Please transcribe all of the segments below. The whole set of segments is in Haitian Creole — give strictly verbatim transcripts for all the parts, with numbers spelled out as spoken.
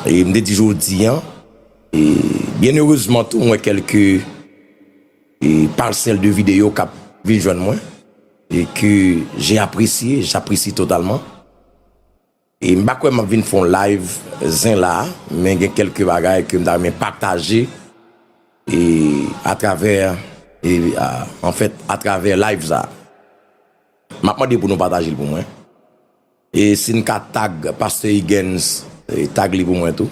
E m te di jodi an, e byen erezman tou, m wè kèlke, e, parsèl de videyo k ap vin jwenn mwen, e ke j'ai apprécié, j'apprécie totalement. E m pa kwè m ap vin fè yon live zen la, men gen kèlke bagay ke m ta renmen pataje, e atravè, e, a, anfèt, atravè live sa. M ap mande pou nou pataje l pou mwen. E si n ka tag Pastè Huguens, e, tag li pou mwen tou.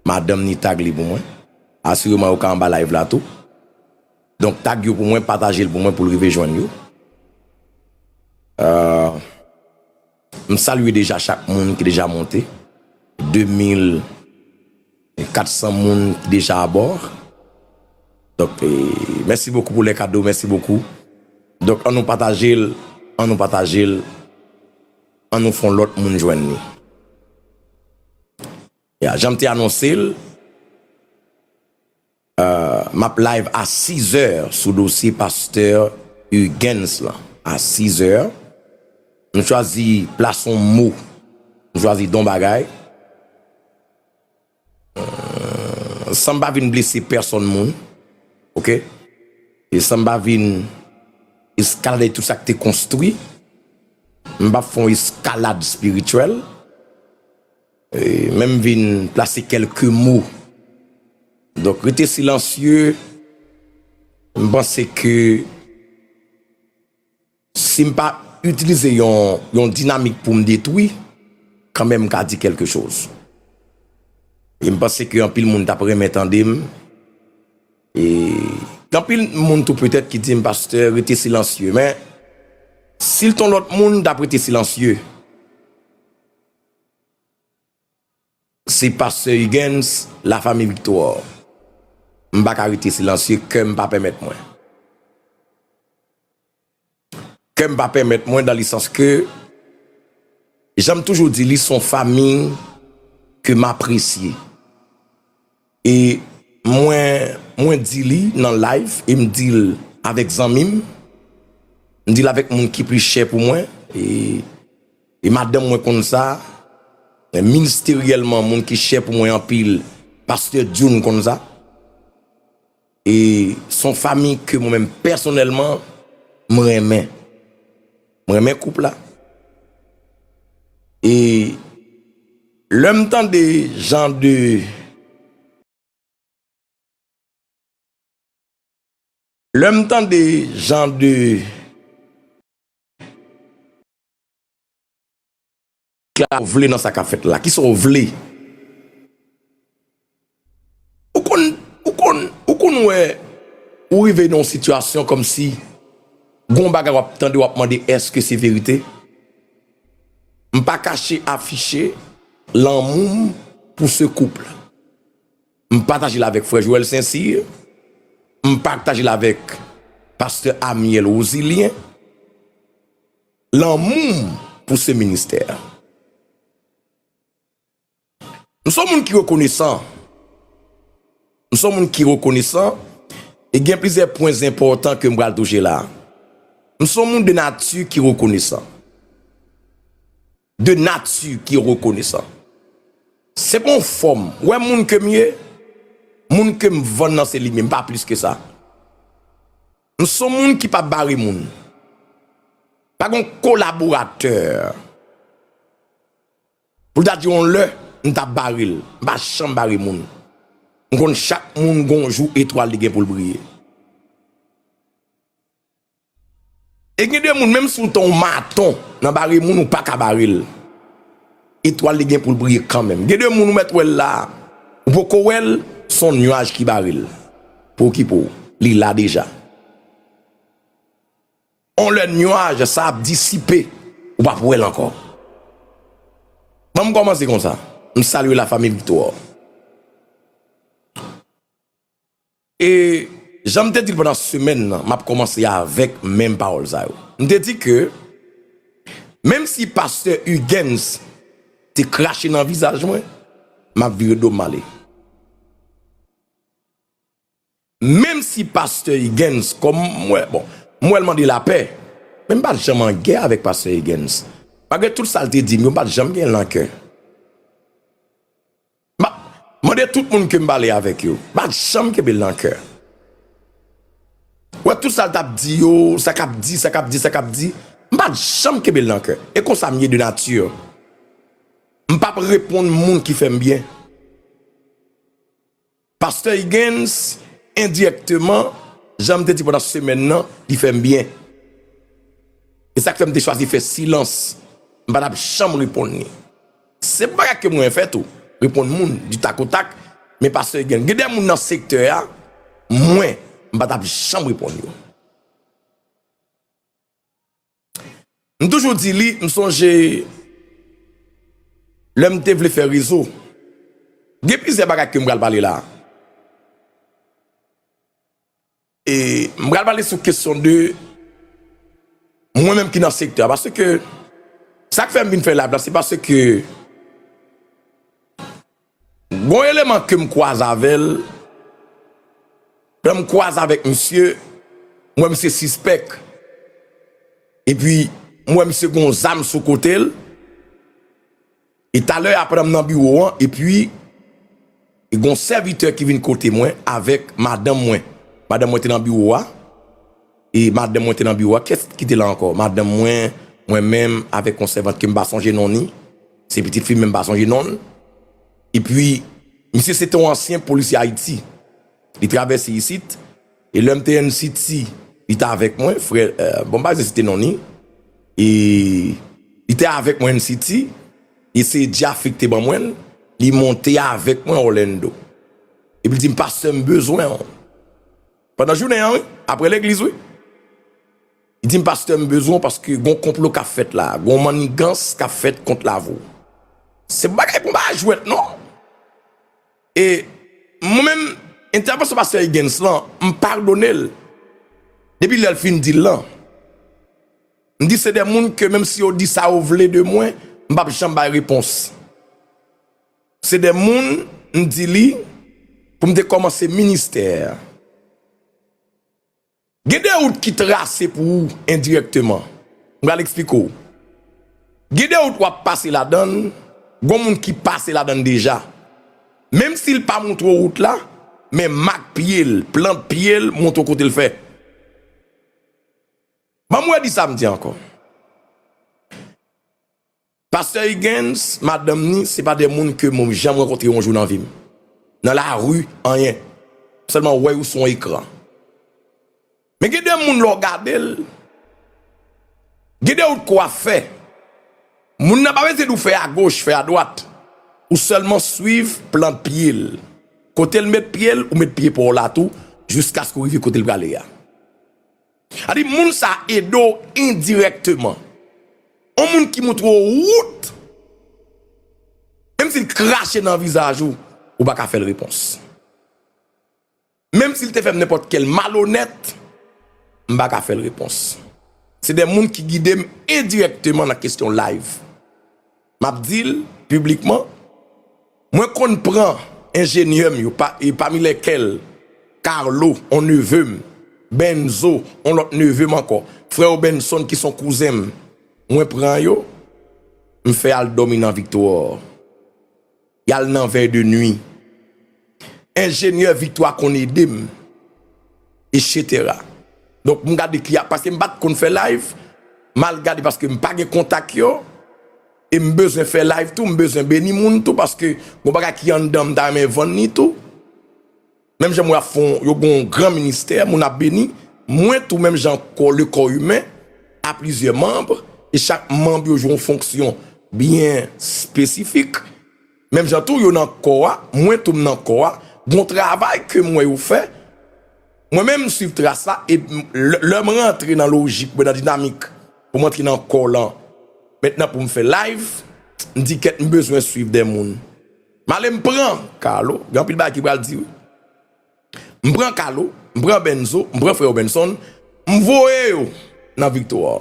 Madanm ni tag li pou mwen. Asireman, yo ka anba live la tou. Donk, tag yo pou mwen, pataje l pou mwen pou l rive jwenn yo. Euh, m salye deja chak moun ki deja monte. De mil kat san moun ki deja abò. Donk, e, mèsi bokou pou lè kado, mèsi bokou. Donk, an nou pataje l, an nou pataje l, an nou fè yon lòt moun jwenn li. Ya, jan m te anonse l, euh, m ap live a sizè sou dosye pastè Huguens lan. A sizè, m chwazi plase yon mo. M chwazi di yon bagay. Euh, san m pa vin blese pèsonn moun, oke? E san m pa vin eskalade tout sa k te konstwi, m p ap fè yon eskalad espirityèl, e, men m vin plase kèlke mo. Donk, rete silansye, m panse ke si m pa itilize yon, yon dinamik pou m detwi, kanmenm m ka di kèlke choz. E m panse ke anpil moun t ap renmen tande m. E gen anpil moun tou petèt ki di m, "Pastè, rete silansye." Men, si l t yon lòt moun, m t ap rete silansye. Se pastè Huguens, Lafanmi Victor. M pa ka rete silansye, kè m pa pèmèt mwen. Kè m pa pèmèt mwen, dan le sans ke, jan m toujou di, li se yon fanmi ke m apresye. E mwen, mwen di li nan live, e m di l avèk zanmi m, m di l avèk moun ki pli chè pou mwen, e, e madanm mwen konn sa, e ministeryèlman, moun ki chè pou mwen anpil, pastè June konn sa. E se yon fanmi ke mwen menm pèsonèlman, m renmen. M renmen koup la. E lè m tande jan de, lè m tande jan de Kisa w vle nan sa k ap fèt la? Kisa w vle? Ou konn, ou konn, ou konn wè, ou rive nan yon sitiyasyon kòmsi gon bagay w ap tande, w ap mande, èske se verite? M pa kache afiche lanmou m pou se koup la. M pataje l avèk frè Joël Saint-Cyr, m pataje l avèk pastè Amiel Rosilien. Lanmou m pou se ministè a. M se yon moun ki rekonesan. M se yon moun ki rekonesan. E gen plizyè pwen enpòtan ke m pral touche la. M se yon moun de nati ki rekonesan. De nati ki rekonesan. Se pa yon fòm. Wè moun ke m ye, moun ke m vann nan se li menm, pa plis ke sa. M se yon moun ki pa bare moun. Pa gen yon kolaboratè pou l ta di yon lè, m t ap bare l. M pa janm bare moun. M konn chak moun gon jou etwal li gen pou l briye. E gen de moun, menm si w te yon maton nan bare moun, ou pa ka bare l. Etwal li gen pou l briye kanmenm. Gen de moun ou mèt wè l la, ou poko wè l, se yon nyaj ki bare l. Pa okipe w, li la deja. On lè nyaj sa ap disipe, ou p ap wè l ankò. Ban m kòmanse konsa. M salye lafanmi Victor. E jan m te di l pandan semèn nan, m ap kòmanse avèk menm pawòl sa yo. M te di ke menm si pastè Huguens te krache nan vizaj mwen, m ap vire do m ale. Menm si pastè Huguens, kòm m wè, bon, m wè l mande lapè, men m pa t janm an gè avèk pastè Huguens. Malgre tout sa l te di m yo, m pa t janm gen l nan kè. M ap, Mande tout moun ke m pale avèk yo. M pa t janm kenbe l nan kè. Wè tout sa l t ap di yo, sa k ap di, sa k ap di, sa k ap di, m pa t janm kenbe l nan kè. E konsa m ye de nati. M p ap reponn moun ki fè m byen. Pastè Higgins, endirèkteman, jan m te di pandan semèn nan, li fè m byen. E sa k fè m te chwazi fè silans. M pa t ap janm reponn li. Se bagay ke mwen fè tou, reponn moun di tak o tak, men pastè Higgins, gen de moun nan sektè a, mwen, m pa t ap janm reponn yo. M toujou di li, m sonje lè m te vle fè rezo. Gen plizyè bagay ke m pral pale la. E m pral pale sou kesyon de mwen menm ki nan sektè a. Paske sa k fè m vin fè live la, se paske gon eleman ke m kwaze avè l, lè m kwaze avèk misye, m wè misye sispèk. Epi, m wè misye gon zam sou kote l. E talè a, pandan m nan biwo an, epi, e gon sèvitè ki vin kote mwen avèk madanm mwen. Madanm mwen te nan biwo a. E madanm mwen te nan biwo a. Kiyès ki te la ankò? Madanm mwen, mwen menm, avèk yon sèvant ke m pa sonje non ni. Se pitit fi m, men m pa sonje non l. Epi, misye se te yon ansyen polisye Ayiti. Li travèse isit. E lè m te N C T, li te avèk mwen, frè, euh, bon, m pa vle site non ni. E li te avèk mwen N C T. E se Jaffe ki te ban mwen l. Li monte avèk mwen Orlando. Epi li di m, "Pastè, m bezwen w." Pandan jounen an, wi, apre legliz, wi. Li di m, "Pastè, m bezwen w paske gon konplo k ap fèt la, gon mannigans k ap fèt kont lavi w." Se bagay pou m pa jwèt, non. E mwen menm, entèvansyon pastè Higgins lan, m padone l. Depi lè l fin di l lan, m di se de moun ke menm si yo di sa yo vle de mwen, m p ap janm bay repons. Se de moun, m di li, pou m te kòmanse ministè. Gen de wout ki trase pou ou endirèkteman. M pral eksplike w. Gen de wout w ap pase ladan l, gon moun ki pase ladan l deja. Menm si l pa montre w wout la, men mak pye l, plant pye l, montre w kote l fè. Ban m redi sa m di ankò. Pastè Higgins, madanm ni, se pa de moun ke mwen janm rankontre yon jou nan vi m. Nan lari, anyen. Sèlman wè yo sou yon ekran. Men gen de moun lè w gade l, gen de wout ke w ap fè. Moun nan pa bezwen di w fè agoch, fè adwat. Ou sèlman swiv plant pye l. Kote l met pye l, ou met pye pa w la tou, jiskaske w rive kote l prale a. Sa di moun sa ede w endirèkteman. On moun ki montre w wout, menm si l krache nan vizaj ou, ou pa ka fè l repons. Menm si l te fè m nenpòt kèl malonèt, m pa ka fè l repons. Se de moun ki gide m endirèkteman nan kesyon live. M ap di l piblikman, mwen konn pran enjenyè m yo, pa, e pami lèkèl Carlo, on neve m, Benzo, on lòt neve m ankò, frè Benson ki se on kouzen m, mwen pran yo, m fè y al dòmi nan Viktwa. Y al nan vèy de nwi. Enjenyè Viktwa konn ede m, etsetera. Donk, m gade ki a, paske m pa t konn fè live, m al gade paske m pa gen kontak yo, e m bezwen fè live tou, m bezwen beni moun tou, paske gon bagay ki anndan m ta renmen vann li tou. Menm jan mwen ap fè yon, yo gen yon gran ministè, moun ap beni, mwen tou menm jan kò, le corps humain, a plizyè manm, e chak manm yo jwe yon fonksyon byen espesifik. Menm jan tou yo nan kò a, mwen tou m nan kò a, gon travay ke m wè yo fè, mwen menm m swiv tras la, e m, lè, lè m rantre nan lojik mwen, nan dinamik, pou m antre nan kò lan, mentnan pou m fè live, m di kèt m bezwen swiv de moun. M ale m pran Carlo, gen anpil bagay ki pral di wi. M pran Carlo, m pran Benzo, m pran frè Benson, m voye yo nan Viktwa.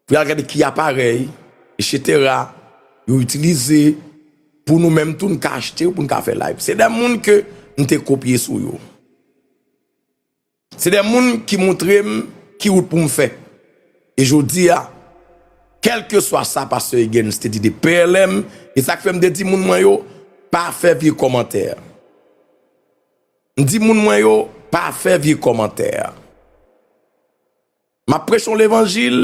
Pou y al gade ki aparèy, etsetera, yo itilize pou nou menm tou n ka achte yo, pou n ka fè live. Se de moun ke m te kopye sou yo. Se de moun ki montre m ki wout pou m fè. E jodi a, kèlkeswa sa pastè Higgins te di de P L M, e sa k fè m te di moun mwen yo, pa fè vye kòmantè. M di moun mwen yo, pa fè vye kòmantè. M ap preche yon levanjil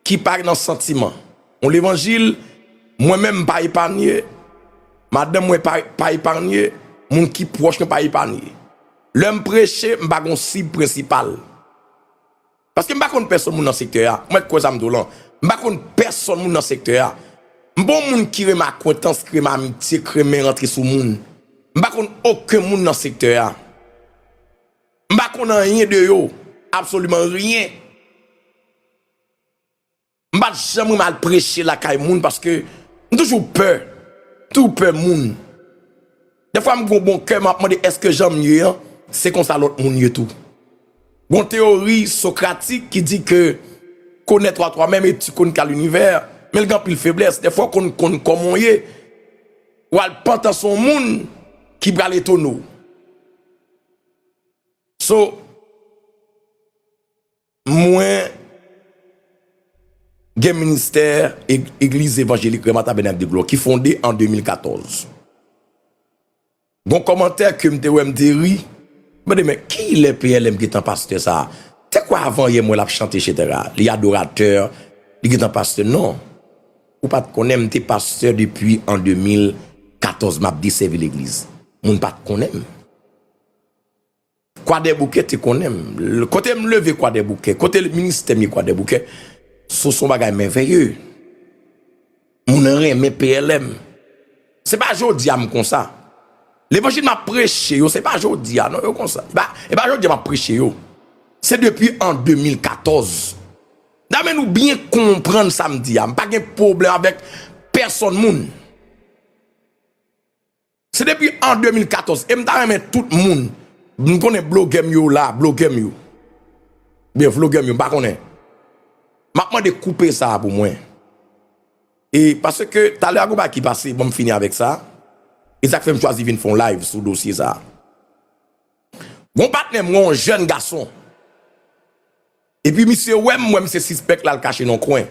ki pa nan santiman. Yon levanjil, mwen menm m pa epanye, madanm mwen pa, pa epanye, moun ki pwòch mwen pa epanye. Lè m preche, m pa gon sib prensipal. Paske m pa konn pèsonn moun nan sektè a. Ou mèt kwè sa m di w lan. M pa konn pèsonn moun nan sektè a. M pa yon moun ki renmen akwentans, ki renmen amitye, ki renmen rantre sou moun. M pa konn okenn moun nan sektè a. M pa konn anyen de yo. Absoliman ryen. M pa t janm renmen al preche lakay moun paske m toujou pè. Toujou pè moun. Dèfwa m gon bon kè, m ap mande èske jan m ye an, se konsa lòt moun ye tou. Gon teyori sokratik ki di ke connais-toi toi-même et tu connaîtras l'univers, men l gen anpil feblès. Dèfwa w konn konn kòman w ye, w al pantan sou yon moun ki pral etone w. So, mwen gen ministè eg- Egliz Evanjelik Rema Tabènak de Glwa ki fonde an de mil katòz. Gon kòmantè ke m te wè, m te ri. M mande, men kilè P L M gentan pastè sa a? Te kwè avan yè m wè l ap chante, etsetera. Li adoratè, li gentan pastè. Non. Ou pa t konnen m te pastè depi an de mil katòz, m ap desèvi legliz. Moun pa t konnen m. Kwadèboukè te konnen m. L- Kote m leve Kwadèboukè, kote ministè m ye Kwadèboukè, se, se yon bagay mèvèye. Moun renmen P L M. Se pa jodi a m konsa. Levanjil m ap preche yo, se pa jodi a, non, yo konsa. E pa, e pa jodi a m ap preche yo. Se depi an de mil katòz. Dayè nou byen konprann sa m di a. M pa gen pwoblèm avèk pèsonn moun. Se depi an de mil katòz. E m ta renmen tout moun. M konnen blogè m yo la, blogè m yo. Byen, vlogè m yo, m pa konnen. M ap mande koupe sa a pou mwen. E paske talè a gon bagay ki pase, bon, m fini avèk sa. E sa k fè m chwazi vin fè yon live sou dosye sa a. Gon patnè m, yon jèn gason. Epi misye wè m, wè misye sispèk, l al kache nan yon kwen.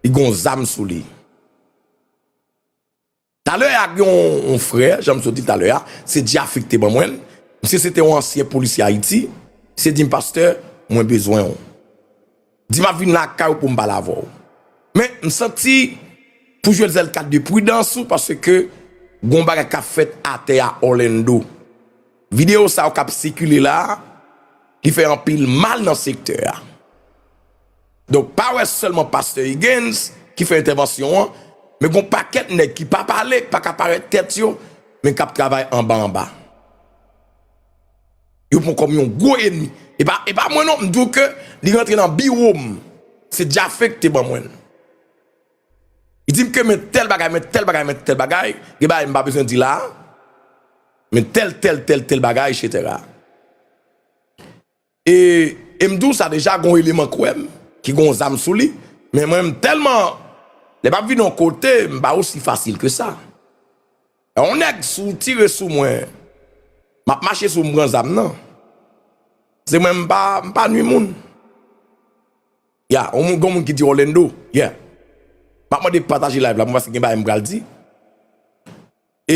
Li gon zam sou li. Talè a, gen yon, yon frè, jan m sot di talè a, se Djafik te ban mwen l. Misye se te yon ansyen polisye Ayiti. Misye di m, pastè, mwen bezwen w. Di m ap vin lakay ou pou m pale avè w. Men, m santi pou jwe zèl kat de pridans ou, paske gon bagay k ap fèt atè a Orlando. Videyo sa yo k ap sikile la, li fè anpil mal nan sektè a. Donk, pa wè sèlman pastè Higgins ki fè entèvansyon an, men gon pakèt nèg ki pa pale, ki pa ka parèt tèt yo, men k ap travay anba anba. Yo pran kòm yon gwo enmi. E pa, e pa mwen non, m di w ke li rantre nan biwo m. Se Djafik te ban mwen l. Li di m ke men tèl bagay, men tèl bagay, men tèl bagay, gen bagay m pa bezwen di la a, men tèl, tèl, tèl, tèl bagay, etsetera. E, e m di w sa deja, gon eleman k wè m, ki gon zam sou li, men mwen m tèlman, lè m ap vin yon kote, m pa osi fasil ke sa. Yon nèg sou tire sou mwen, m ap mache sou m pran zam nan. Se mwen m pa, m pa nwi moun. Ya, yon moun, gon moun ki di Orlando, yeah. M ap mande pataje live la, mwen paske gen bagay m pral di. E,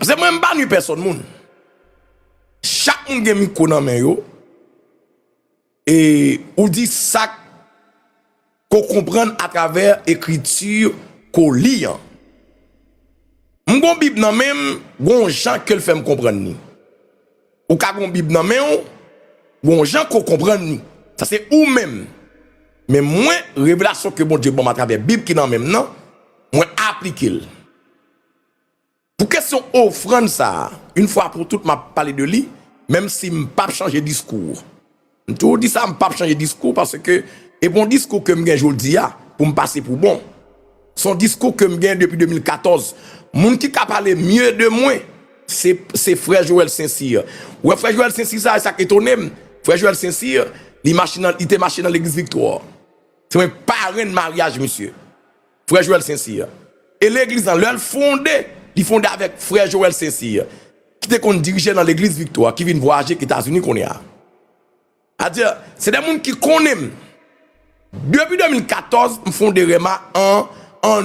se mwen m pa nwi pèsonn moun. Chak moun gen mikwo nan men yo. E ou di sa k ke w konprann atravè ekriti ke w li an. M gon Bib nan men m, gon jan ke l fè m konprann li. Ou ka gon Bib nan men w, gon jan ke w konprann li. Sa se ou menm. Men mwen, revelasyon ke Bondye ban m atravè Bib ki nan men m nan, mwen aplike l. Pou kesyon ofrann sa a, yon fwa pou tout m ap pale de li, menm si m p ap chanje diskou. M toujou di sa, m p ap chanje diskou paske e pa yon diskou ke m gen jodi a pou m pase pou bon. Se yon diskou ke m gen depi de mil katòz. Moun ki ka pale mye de mwen, se, se frè Joël Saint-Cyr. Ou wè frè Joël Saint-Cyr sa, e sa k etone m. Frè Joël Saint-Cyr, li mache nan, li te mache nan legliz Viktwa. Se mwen parenn maryaj misye. Frè Joël Saint-Cyr. E legliz lan, lè l fonde, li fonde avèk frè Joël Saint-Cyr, ki te konn dirije nan legliz Viktwa, ki vin vwayaje k Etazini kounye a. Sètadi, se de moun ki konnen m. Depi de mil katòz, m fonde Rema an, an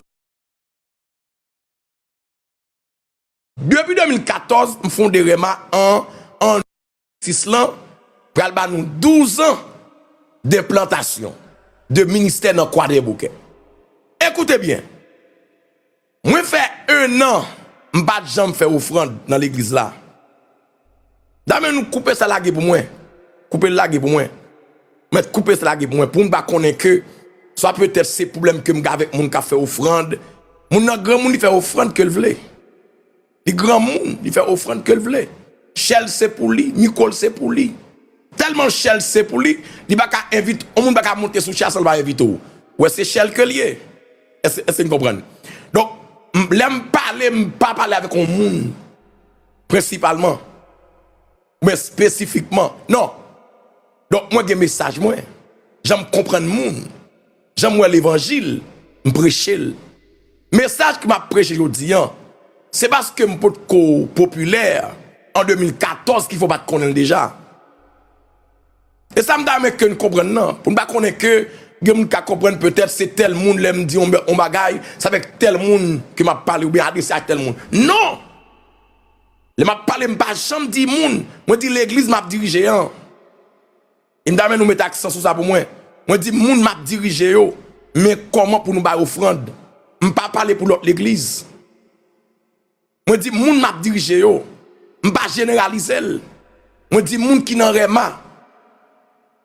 Depi de mil katòz, m fonde Rema an, an sis lan, pral ba nou douz an de plantasyon de ministè nan Kwadèboukè. Ekoute byen, mwen fè en an, m pa t janm fè ofrann nan legliz la. Dame nou koupe sa lage pou mwen. Koupe l lage pou mwen. Mèt koupe sa lage pou mwen. Pou moun pa konnen ke, swa petèt se pwoblèm ke m gen avèk moun k ap fè ofrann. Moun nan granmoun, li fè ofrann ke l vle. Li granmoun, li fè ofrann ke l vle. Chè l se pou li, mikwo l se pou li. Tèlman chè l se pou li, li pa ka envite, yon moun pa ka monte sou chè a san l pa envite w. Ou wè se chè l ke l ye. Èske, èske n konprann? Donk, m- lè m pale, m pa pale avèk yon moun, prensipalman, oubyen espesifikman. Non. Donk, mwen gen mesaj mwen. Jan m konprann moun. Jan m wè levanjil, m preche l. Mesaj ke m ap preche jodi an, se paske m potko popilè an de mil katòz ki fè w pa t konnen l deja. E sa m ta renmen ke n konprann nan. Pou n pa konnen ke gen moun ka konprann petèt se tèl moun lè m di yon, yon bagay, se avèk tèl moun ke m ap pale oubyen adrese ak tèl moun. Non! Lè m ap pale, m pa janm di moun. Mwen di legliz m ap dirije an. E m ta renmen nou mete aksan sou sa pou mwen. Mwen di moun m ap dirije yo, men kòman pou nou bay ofrann. M pa pale pou lòt legliz. Mwen di moun m ap dirije yo. M pa jeneralize l. Mwen di moun ki nan Rema.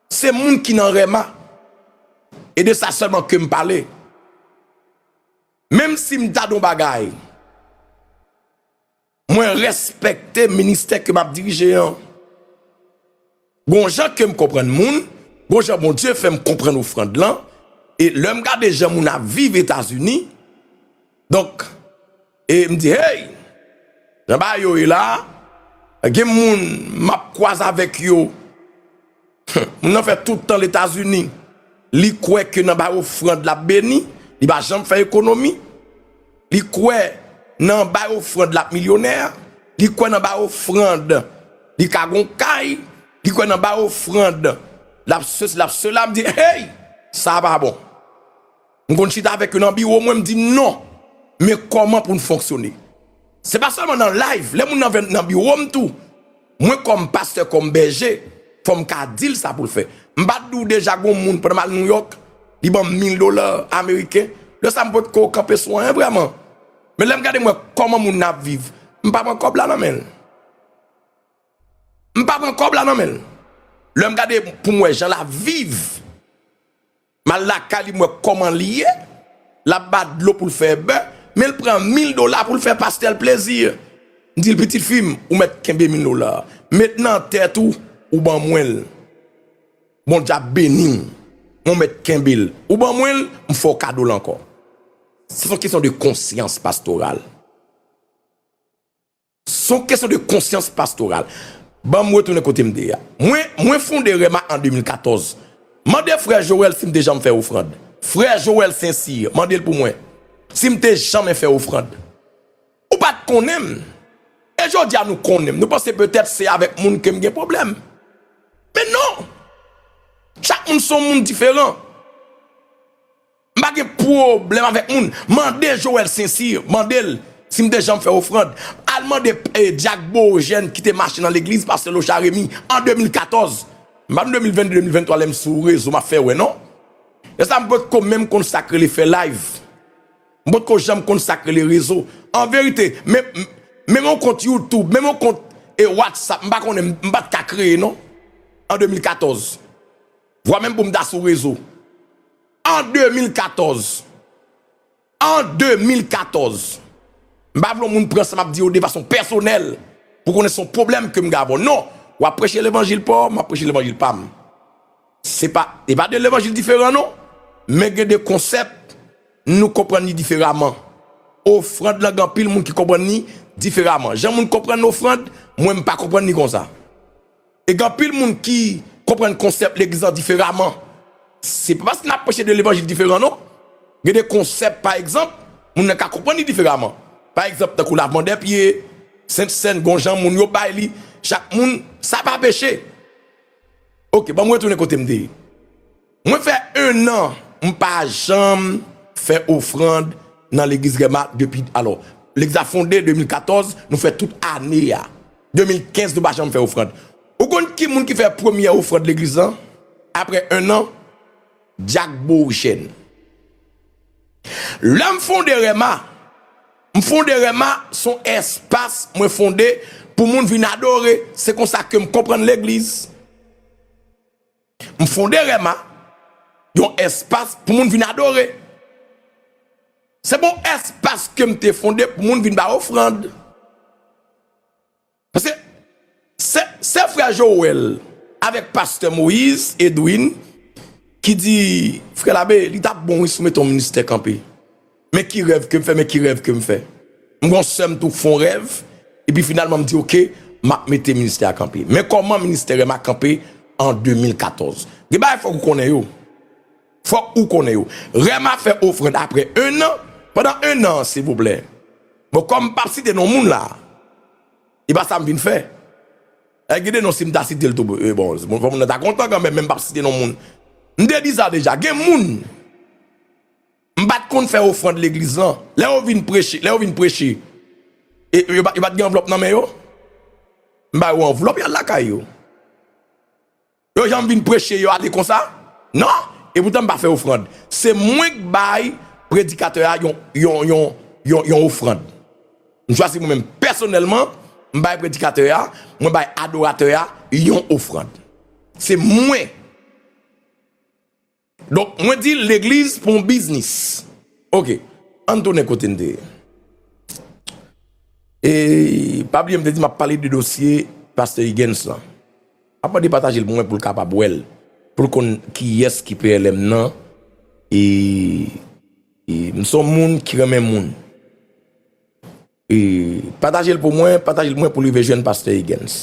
Se moun ki nan Rema. E de sa sèlman ke m pale. Menm si m ta di yon bagay, mwen respekte ministè ke m ap dirije an. Gon jan ke m konprann moun, gon jan Bondye fè m konprann ofrann lan, e lè m gade jan moun ap viv Etazini, donk, e m di, hey, jan bagay yo ye la, gen moun m ap kwaze avèk yo, moun nan fè tout tan Etazini, li kwè ke nan bay ofrann l ap beni, li pa janm fè ekonomi, li kwè nan bay ofrann l ap milyonè, li kwè nan bay ofrann li ka gon kay, li kwè nan bay ofrann l ap sesi, l ap sela, m di, hey, sa pa bon. M konn chita avèk yo nan biwo mwen, m di non, men kòman pou n fonksyone? Se pa sèlman nan live, lè moun nan vin nan biwo m tou, mwen kòm pastè, kòm bèje, fò m ka di l sa pou l fè. M pa t di w deja gon moun pandan m al Nouyòk, li ban m mil dola ameriken, lè sa m potko kanpe sou anyen vrèman. Men lè m gade m wè kòman moun nan ap viv, m pa pran kòb la nan men l. M pa pran kòb la nan men l. Lè m gade pou m wè jan l ap viv, m al lakay li, m wè kòman li ye. L ap ba dlo pou l fè bè, men l pran mil dola pou l fè pastè l plezi. M di l, pitit fi m, ou mèt kenbe mil dola. Met nan tèt ou, ou ban mwen l. Bondye ap beni w. Mwen mèt kenbe l. Ou ban mwen l, m fè w kado l ankò. Se yon kesyon de konsyans pastoral. Se yon kesyon de konsyans pastoral. Ban m retounen kote m te ye a. Mwen, mwen fonde Rema an de mil katòz. Mande frè Joel si m te janm fè ofrann. Frè Joel Saint-Cyr, mande l pou mwen. Si m te janm fè ofrann. Ou pa t konnen m. E jodi a nou konnen m. Nou panse petèt se avèk moun ke m gen pwoblèm. Men non! Chak moun se yon moun diferan. M pa gen pwoblèm avèk moun. Mande Joel Saint-Cyr, mande l si m te janm fè ofrann. Al mande, eh, Dyak Bojèn ki te mache nan legliz, pastè Locha Remy, an de mil katòz. M pa nan de mil vennde, de mil venntwa, lè m sou rezo, m ap fè wè, non. E sa m potko menm konn sa k rele fè live. M potko janm konn sa k rele rezo. An verite, men, menm yon kont YouTube, menm yon kont, eh, WhatsApp, m pa konnen, m pa t ka kreye, non. An de mil katòz. Vwa menm pou m ta sou rezo. An de mil katòz. An de mil katòz. M pa vle yon moun pran sa m ap di yo de fason pèsonèl pou konnen se yon pwoblèm ke m gen avè w. Non, w ap preche levanjil pa w, m ap preche levanjil pa m. Se pa, e pa de levanjil diferan non, men gen de konsèp nou konprann li diferaman. Ofrann lan gen anpil moun ki konprann li diferaman. Jan moun konprann ofrann, mwen m pa konprann li konsa. E gen anpil moun ki konprann konsèp legliz lan diferaman. Se pa paske n ap preche de levanjil diferan non. Gen de konsèp, pa egzanp, moun nan ka konprann li diferaman. Pa egzanp, tankou lavman dè pye, Sentsèn, gon jan moun yo bay li, chak moun, sa pa peche. Oke, ban m retounen kote m te ye. Mwen fè en an, m pa janm fè ofrann nan legliz Rema depi alò. Legliz la fonde de mil katòz, nou fè tout ane a. De mil kenz, nou pa janm fè ofrann. Ou konn ki moun ki fè premyè ofrann legliz lan? Apre en an, Jack Beauchesne. Lè m fonde Rema, m fonde Rema, se yon espas mwen fonde pou moun vin adore. Se konsa ke m konprann legliz. M fonde Rema, yon espas pou moun vin adore. Se pa yon espas ke m te fonde pou moun vin bay ofrann. Paske se, se frè Joel avèk pastè Moïse Edwin ki di, frè Labe, li t ap bon wi si w mete yon ministè kanpe. Men ki rèv ke m fè, men ki rèv ke m fè. M gon sè m tou fè yon rèv, epi finalman m di, oke, m ap mete ministè a kanpe. Men kòman ministè Rema kanpe an de mil katòz? Gen bagay fòk ou konnen yo. Fòk ou konnen yo. Rema fè ofrann apre en an, pandan en an, silvouplè. Bon, kòm m p ap site non moun la, e pa sa m vin fè. E gen de non, si m ta site l tou, e, bon, fò moun nan ta kontan kanmenm, men m p ap site non moun. M te di sa deja, gen moun, m pa t konn fè ofrann legliz lan. Lè yo vin preche, lè yo vin preche, e, yo pa, yo pa t gen anvlòp nan men yo? M ba yo anvlòp, y al lakay yo. Yo janm vin preche, yo ale konsa? Non! E poutan m pa fè ofrann. Se mwen k bay predikatè a yon, yon, yon, yon, yon ofrann. M chwazi mwen menm pèsonèlman, m bay predikatè a, mwen bay adoratè a yon ofrann. Se mwen. Donk, mwen di legliz pa yon biznis. Oke, ann tounen kote n te ye. E pa bliye m te di m ap pale de dosye pastè Higgins lan. M ap mande pataje l pou mwen pou l kapab wè l. Pou l konn kiyès ki P L M nan. E, e m se yon moun ki renmen moun. E pataje l pou mwen, pataje l pou mwen pou l rive jwenn pastè Higgins.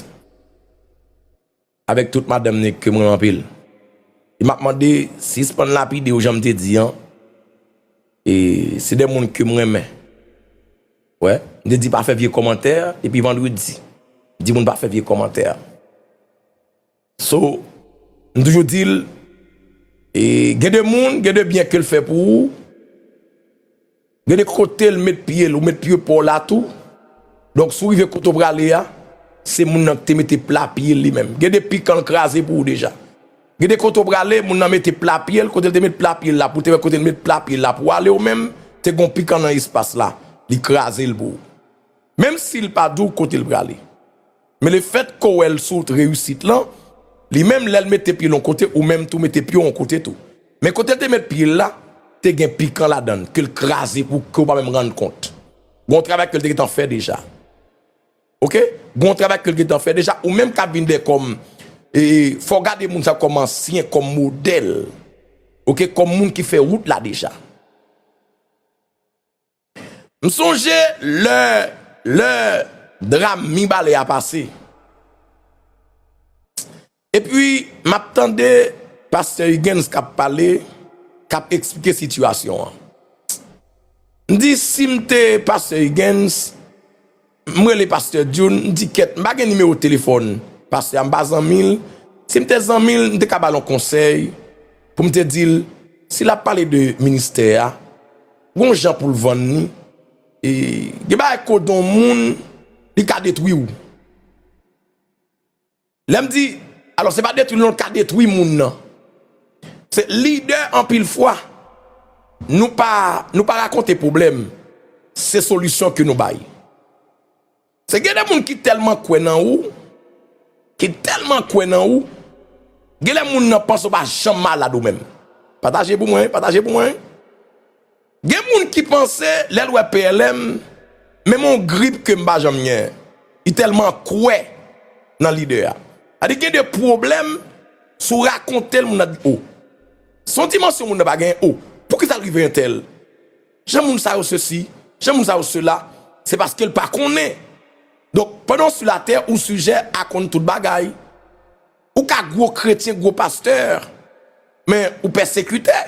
Avèk tout madanm nèg ke m renmen anpil. E m ap mande, sispann lapide yo jan m te di an. E se de moun ke m renmen. Wè, m te di pa fè vye kòmantè, depi vandredi. M di moun pa fè vye kòmantè. So, m toujou di l, e gen de moun, gen de byen ke l fè pou ou, gen de kote l met pye l, ou met pye pa w la tou. Donk, si w rive kote w prale a, se moun nan ki te mete pla pye l li menm. Gen de pikan l kraze pou ou deja. Gen de kote w prale, moun nan mete pla pye l, kote l te met pla pye l la, pou w te wè kote l met pla pye l la, pou w ale w menm, te gen yon pikan nan espas la, li kraze l pou ou. Menm si l pa di w kote l prale. Men lefètke w wè l sou wout reyisit lan, li menm lè l mete pye l yon kote, ou menm tou mete pye w yon kote tou. Men kote l te met pye l la, te gen pikan ladan l, ke l kraze pou ke w pa menm rann kont. Gon travay ke l te gentan fè deja. Oke? Gon travay ke l gentan fè deja, ou menm k ap vin dèyè kòm, e, fò w gade moun sa kòm ansyen, kòm modèl. Oke? Kòm moun ki fè wout la deja. M sonje lè, lè dram Mibalè a pase. Epi, m ap tande pastè Huguens k ap pale, k ap eksplike sitiyasyon an. M di, si m te pastè Huguens, m rele pastè Dune, m di, kèt, m pa gen nimewo telefòn pastè a, m pa zanmi l. Si m te zanmi l, m te ka ba l yon konsèy pou m te di l, si l ap pale de ministè a, gon jan pou l vann li, e, gen bagay ke w di yon moun, li ka detwi w. Lè m di, alò, se pa detwi l non, l ka detwi moun nan. Se lidè, anpil fwa, nou pa, nou pa rakonte pwoblèm, se solisyon ke nou bay. Se gen de moun ki tèlman kwè nan ou, ki tèlman kwè nan ou, gen lè moun nan panse w pa janm malad ou menm. Pataje pou mwen, pataje pou mwen. Gen moun ki panse, lè l wè P L M, menm yon grip ke m pa janm gen, li tèlman kwè nan lidè a. Sa di gen de pwoblèm, si w rakonte l, moun nan di, o. Se yon dimansyon moun nan pa genyen, o. Poukisa l rive entèl? Jan moun sa yo sesi, jan moun sa yo sela, se paske l pa konnen. Donk, pandan w sou latè, ou sijè a konn tout bagay. Ou ka gwo kretyen, gwo pastè, men ou pèsekitè.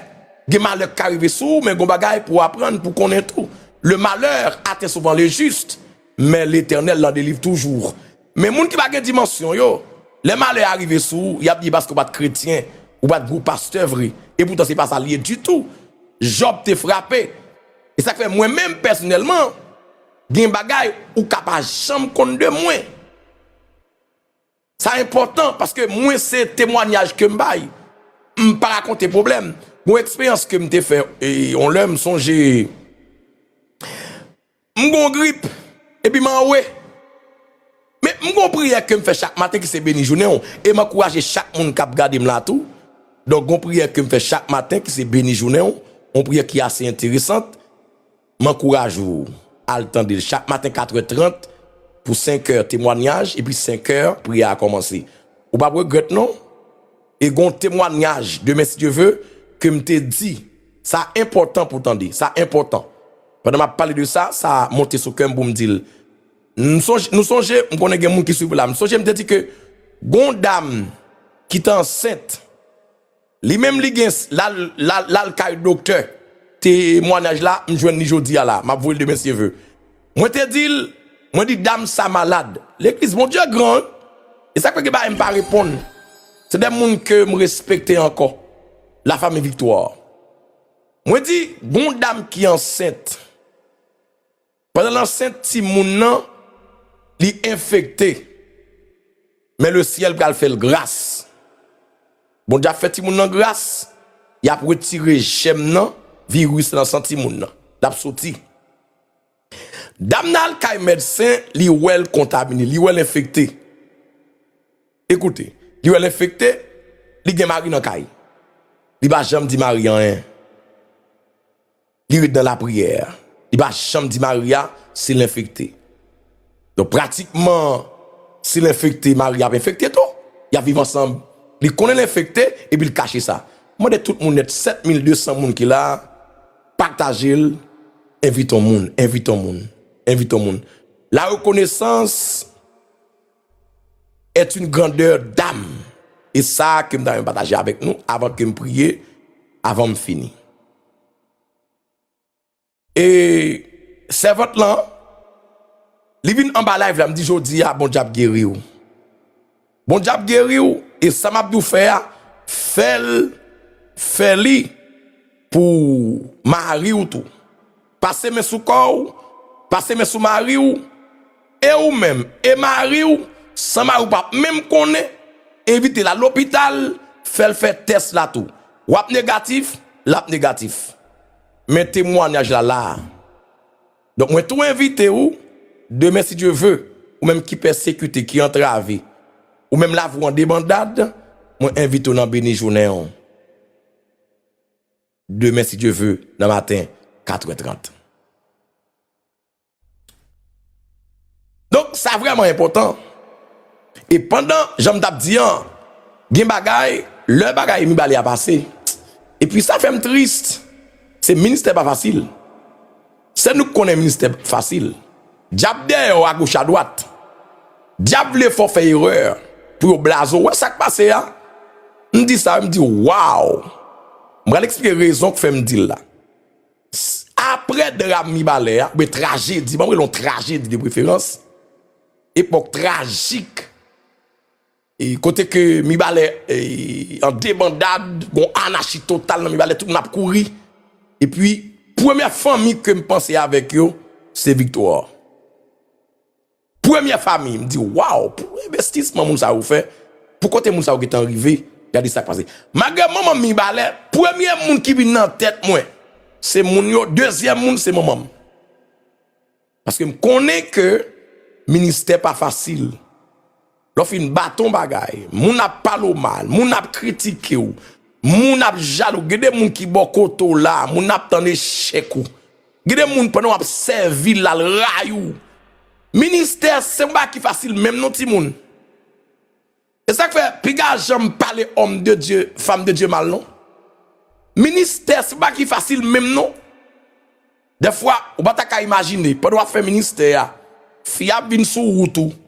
Gen malè k ka rive sou ou, men gon bagay pou w aprann, pou w konnen tou. Le malheur atteint souvent le juste, mais l'Éternel l'en délivre toujours. Men moun ki pa gen dimansyon yo, lè malè a rive sou ou, y ap di paske w pa t kretyen, ou pa t gwo pastè vre. Epoutan, se pa sa l ye ditou. Jòb te frape. E sa k fè mwen menm, pèsonèlman, Gen bagay ou ka pa janm konn de mwen. Sa enpòtan paske mwen se temwanyaj ke m bay. M pa rakonte pwoblèm. Gon eksperyans ke m te fè, e, yon lè m sonje m gon grip, epi m anwe. Men m gon priyè ke m fè chak maten ki se beni jounen w. E m ankouraje chak moun k ap gade m la tou. Donk, gon priyè ke m fè chak maten ki se beni jounen w. Yon priyè ki ase enteresant. M ankouraje w al tande l chak maten katrè trant pou senkè temwanyaj, epi senkè priyè a kòmanse. Ou p ap regrèt non. E gon temwanyaj demen si Dye ve ke m te di. Sa enpòtan pou tande. Sa enpòtan. Pandan m ap pale de sa, sa monte sou kè m pou m di l. Nou sonje, nou sonje, m konnen gen moun ki swiv la. M sonje m te di ke gon dam ki te ansent, li menm li gen, l al, l al, l al kay doktè. Temwanyaj la, m jwenn li jodi a la. M ap voye l demen si Dye ve. Mwen te di l, mwen di dam sa malad. Legliz Bondye gran, wi. E sa k fè gen bagay m pa reponn. Se de moun ke m respekte ankò. Lafanmi Viktwa. Mwen di, gon dam ki ansent. Pandan l ansent timoun nan, li enfekte. Men lesyèl pral fè l gras. Bondye ap fè timoun nan gras, y ap retire jèm nan, viris nan san timoun nan. L ap soti. Dam nan al kay medsen, li wè l kontamine, li wè l enfekte. Ekoute, li wè l enfekte, li gen mari nan kay. Li pa janm di mari anyen. Li ret nan lapriyè. Li pa janm di mari a si l enfekte. Donk, pratikman, si l enfekte, mari a ap enfekte tou. Y ap viv ansanm. Li konnen l enfekte, epi l kache sa. M mande tout moun nèt, sèt mil de san moun ki la, pataje l, envite yon moun, envite yon moun, envite yon moun. La reconnaissance est une grandeur d'âme. E sa ke m ta renmen pataje avèk nou avan ke m priye, avan m fini. E sèvant lan, li vin anba live la, m di jodi a, Bondye ap geri w. Bondye ap geri w, e sa m ap di w fè a, fè l, fè li pou mari w tou. Pase men sou kò w, pase men sou mari w, e ou menm, e mari w, san mari w p ap menm konnen, envite l al lopital, fè l fè tès la tou. W ap negatif, l ap negatif. Men temwanyaj la la a. Donk, mwen tou envite w, demen, si Dye ve, ou menm ki pèsekite, ki antrave, ou menm lavi w an debandad, mwen envite w nan beni jounen w. Demen, si Dye ve, nan maten, katrè trant. Donk, sa vrèman enpòtan. E pandan, jan m t ap di an, gen bagay, lè bagay Mibalè a pase. Epi sa fè m tris. Se ministè pa fasil. Se nou k konnen ministè fasil. Dyab dèyè w agoch adwat. Dyab vle fè w fè erè pou yo blaze w. Wè sa k pase a? M di sa, m di, waw! M pral eksplike rezon k fè m di l la. Apre dram Mibalè a, oubyen trajedi, ban m rele yon trajedi de preferans, epòk trajik, e kote ke Mibalè, e, an debandad, gon anachi total nan Mibalè, tout moun ap kouri. Epi, premyè fanmi ke m panse avèk yo, se Viktwa. Premyè fanmi, m di, waw, pou envestisman moun sa yo fè, pou kote moun sa yo gentan rive, gade sa k pase. Malgre manman m Mibalè, premye moun ki vin nan tèt mwen, se moun yo, dezyèm moun, se manman m. Paske m konnen ke ministè pa fasil. Lè w fin bati yon bagay, moun ap pale w mal, moun ap kritike w, moun ap jalou, gen de moun ki bò kote w la, moun ap tann echèk ou. Gen de moun pandan w ap sèvi l, l al rayi w. Ministè se yon bagay ki fasil menm non timoun. E sa k fè piga janm pale homme de Dieu, femme de Dieu mal non. Ministè se yon bagay ki fasil menm non. Dèfwa, ou pa ta ka imajine, pandan w ap fè ministè a, fi ap vin sou wout ou.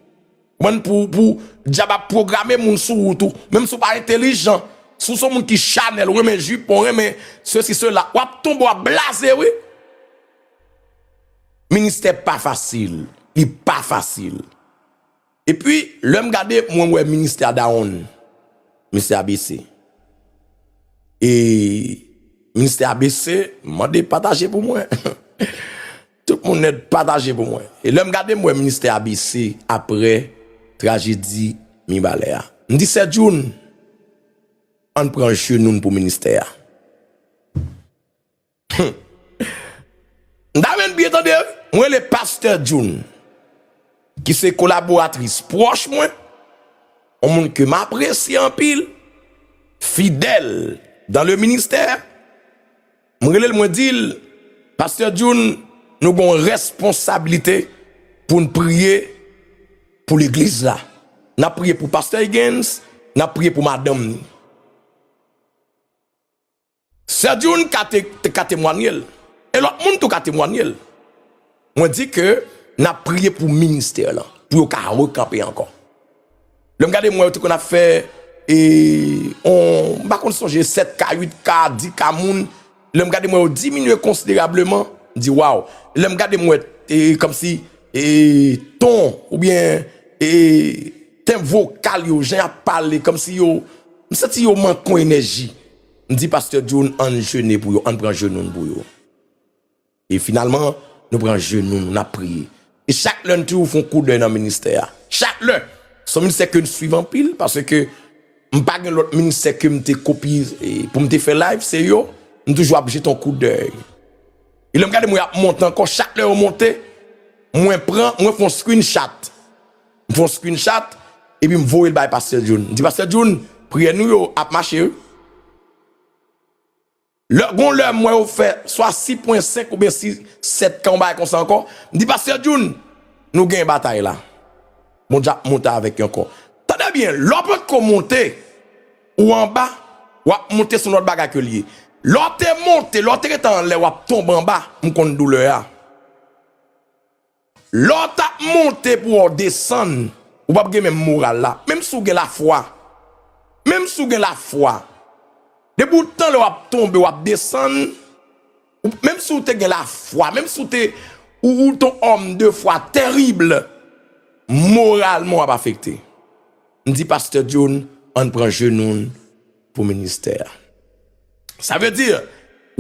Ou konprann, pou, pou dyab ap pwograme moun sou wout ou. Menm si w pa entelijan, si w se yon moun ki chanèl, ou renmen jipon, renmen sesi, sela, w ap tonbe, w ap blaze, wi. Ministè pa fasil. Li pa fasil. Epi, lè m gade, mwen wè ministè a dawonn. Ministè a bese. E ministè a bese, m mande pataje pou mwen. Tout moun nèt pataje pou mwen. E lè m gade, m wè ministè a bese apre trajedi Mibalè a. M di, Sè June, ann pran jenou n pou ministè a. Hum. M ta renmen byen tande, wi. Mwen rele Pastè June, ki se kolaboratris pwòch mwen, yon moun ke m apresye anpil, fidèl dans le ministère. Mwen rele l, mwen di l, Pastè June, nou gen yon responsablite pou n priye pou legliz la. N ap priye pou Pastè Higgins, n ap priye pou madanm ni. Sè June ka te, te ka temwanye l. E lòt moun tou ka temwanye l. Mwen di ke n ap priye pou ministè lan, pou yo ka rekanpe ankò. Lè m gade, m wè yo te konn ap fè, e, on, m pa konn sonje, sèt ka, uit ka, dis ka moun. Lè m gade, m wè yo diminye konsiderableman. M di, waw. Lè m gade, m wè, e, kòmsi, e, ton, oubyen, e, tenb vokal yo, jan y ap pale, kòmsi yo, m santi yo manke yon enèji. M di, Pastè June, ann jene pou yo, ann pran jenou n pou yo. E finalman, nou pran jenou n, n ap priye. E chak lè n toujou fè yon koudèy nan ministè a. Chak lè! Se yon ministè ke n swiv anpil, paske m pa gen lòt ministè ke m te kopye, e, pou m te fè live, se yo. M toujou ap jete yon koudèy. E lè m gade mwen ap monte ankò, chak lè yo monte, mwen pran, mwen fè yon screenshot. M fè yon screenshot, epi m voye l bay Pastè June. M di, Pastè June, priyè nou yo ap mache, wi. Lè, gon lè m wè yo fè swa sis pwen senk oubyen sis, sèt ka, yon bagay konsa ankò. M di, Pastè June, nou gen batay la. Bondye ap monte avèk yo ankò. Tande byen, lè w potko monte, ou anba, w ap monte se yon lòt bagay ke l ye. Lè w te monte, lè w te rete anlè, w ap tonbe anba, m konn doulè a. Lè w t ap monte pou w desann, ou p ap gen menm moral la. Menm si w gen lafwa, menm si w gen lafwa, depi w tan lè w ap tonbe, w ap desann, ou, menm si w te gen lafwa, menm si w te, ou, ou te yon òm de fwa tèrib, moralman w ap afekte. M di, Pastè June, ann pran jenou n pou ministè a. Sa vle di,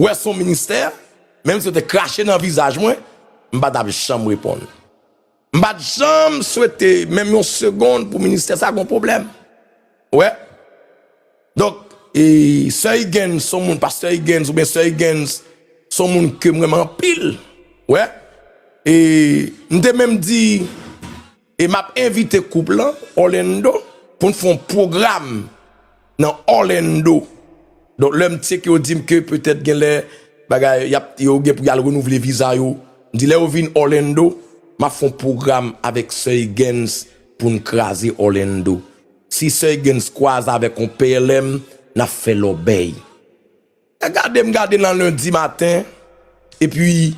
wè, se yon ministè, menm si yo te krache nan vizaj mwen, m pa t ap janm reponn. M pa t janm swete, menm yon segonn, pou ministè sa gon pwoblèm. Wè. Donk, e, Sè Higgins, se yon moun, Pastè Higgins, oubyen Sè Higgins, se yon moun ke m renmen anpil. Wè. E m te menm di, e m ap envite koup lan, Orlando, pou n fè yon pwogram nan Orlando. Donk, lè m tcheke, yo di m ke petèt gen lè bagay, y ap, yo gen pou y al renouvle viza yo. M di, lè yo vin Orlando, m ap fè yon pwogram avèk Sè Higgins pou n kraze Orlando. Si Sè Higgins kwaze avèk yon P L M, n ap fè lòbèy. Gade m gade nan lendi maten, epi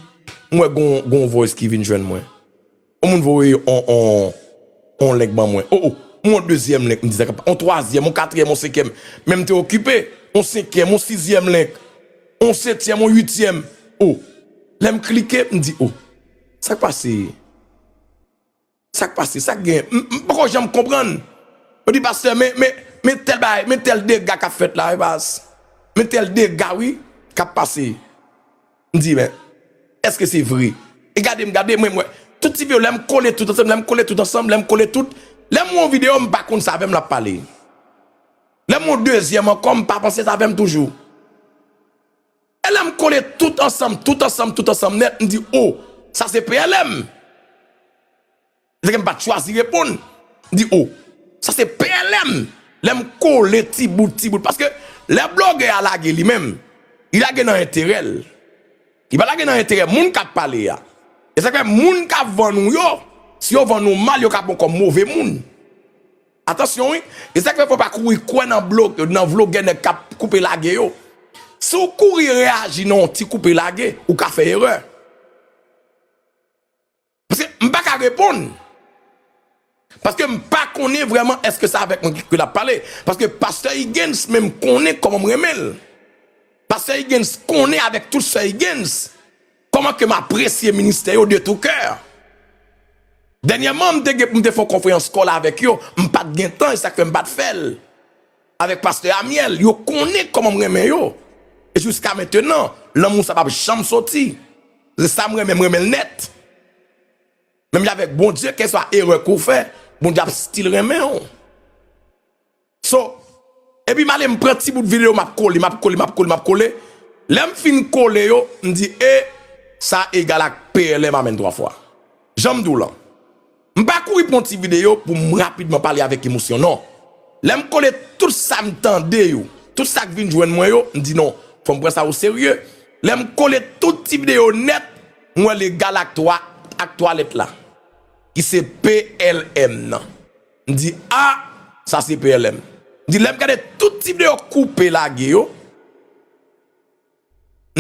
m wè gon, gon voice ki vin jwenn mwen. Yon moun voye on, on, on link ban mwen. O, o, m wè on dezyèm link, m di, sa ka pa, on twazyèm, on katriyèm, on senkyèm. Men m te okipe, on senkyèm, on sizyèm link, on setyèm, on uityèm. O, lè m klike, m di, o, sa k pase? Sa k pase? Sa k gen? M, m poko janm konprann. Yo di, pastè, men, men, men tèl bagay, men tèl dega k ap fèt la, wi, pas. Men tèl dega, wi, k ap pase. M di, men, èske se vre? E gade m, gade mwen, mwen. Tout ti videyo, lè m kole tout ansanm, lè m kole tout ansanm, lè m kole tout. Lè m wè yon videyo, m pa konn se avè m l ap pale. Lè m wè yon dezyèm ankò, m pa panse se avè m toujou. E lè m kole tout ansanm, tout ansanm, tout ansanm nèt, m di, o, sa se P L M. Se ke m pa t chwazi reponn. M di, o, sa se P L M. Lè m kole ti bout, ti bout. Paske lè blogè a lage li menm, li lage nan enterè l. Li pa lage nan enterè moun k ap pale a. E sa k fè moun k ap vann ou yo, si yo vann ou mal, yo ka pran w kòm move moun. Atansyon, wi. E sa k fè fò w pa kouri kwè nan blo-, nan vlogè nèg k ap koupe lage yo. Si w kouri reyaji nan yon ti koupe lage, ou ka fè erè. Paske m pa ka reponn. Paske m pa konnen vrèman èske se avèk mwen ke l ap pale. Paske pastè Higgins menm konnen kòman m renmen l. Pastè Higgins konnen avèk tout sè Higgins kòman ke m apresye ministè yo de tout cœur. Dènyèman, m te gen pou m te fè yon konferans kòl avèk yo, m pa t gen tan, e sa k fè m pa t fè l. Avèk pastè Amiel, yo konnen kòman m renmen yo. E jiska mentenan, lanmou sa p ap janm soti. Se sa m renmen, m renmen l nèt. Menm jan avèk Bondye, kèlkeswa erè ke w fè, Bondye ap still renmen w. So, epi m ale m pran ti bout videyo, m ap kole, m ap kole, m ap kole, m ap kole. Lè m fin kole yo, m di, e, sa egal ak P L M amèn twa fwa. Jan m di w lan. M pa kouri pran ti videyo pou m rapidman pale avèk emosyon, non. Lè m kole tout sa m tande yo, tout sa k vin jwenn mwen yo, m di non, fò m pran sa oserye. Lè m kole tout ti videyo nèt, m wè l egal ak twa, ak twa lèt la, ki se P L M nan. M di, a, sa se P L M. M di, lè m gade tout ti videyo koupe lage yo,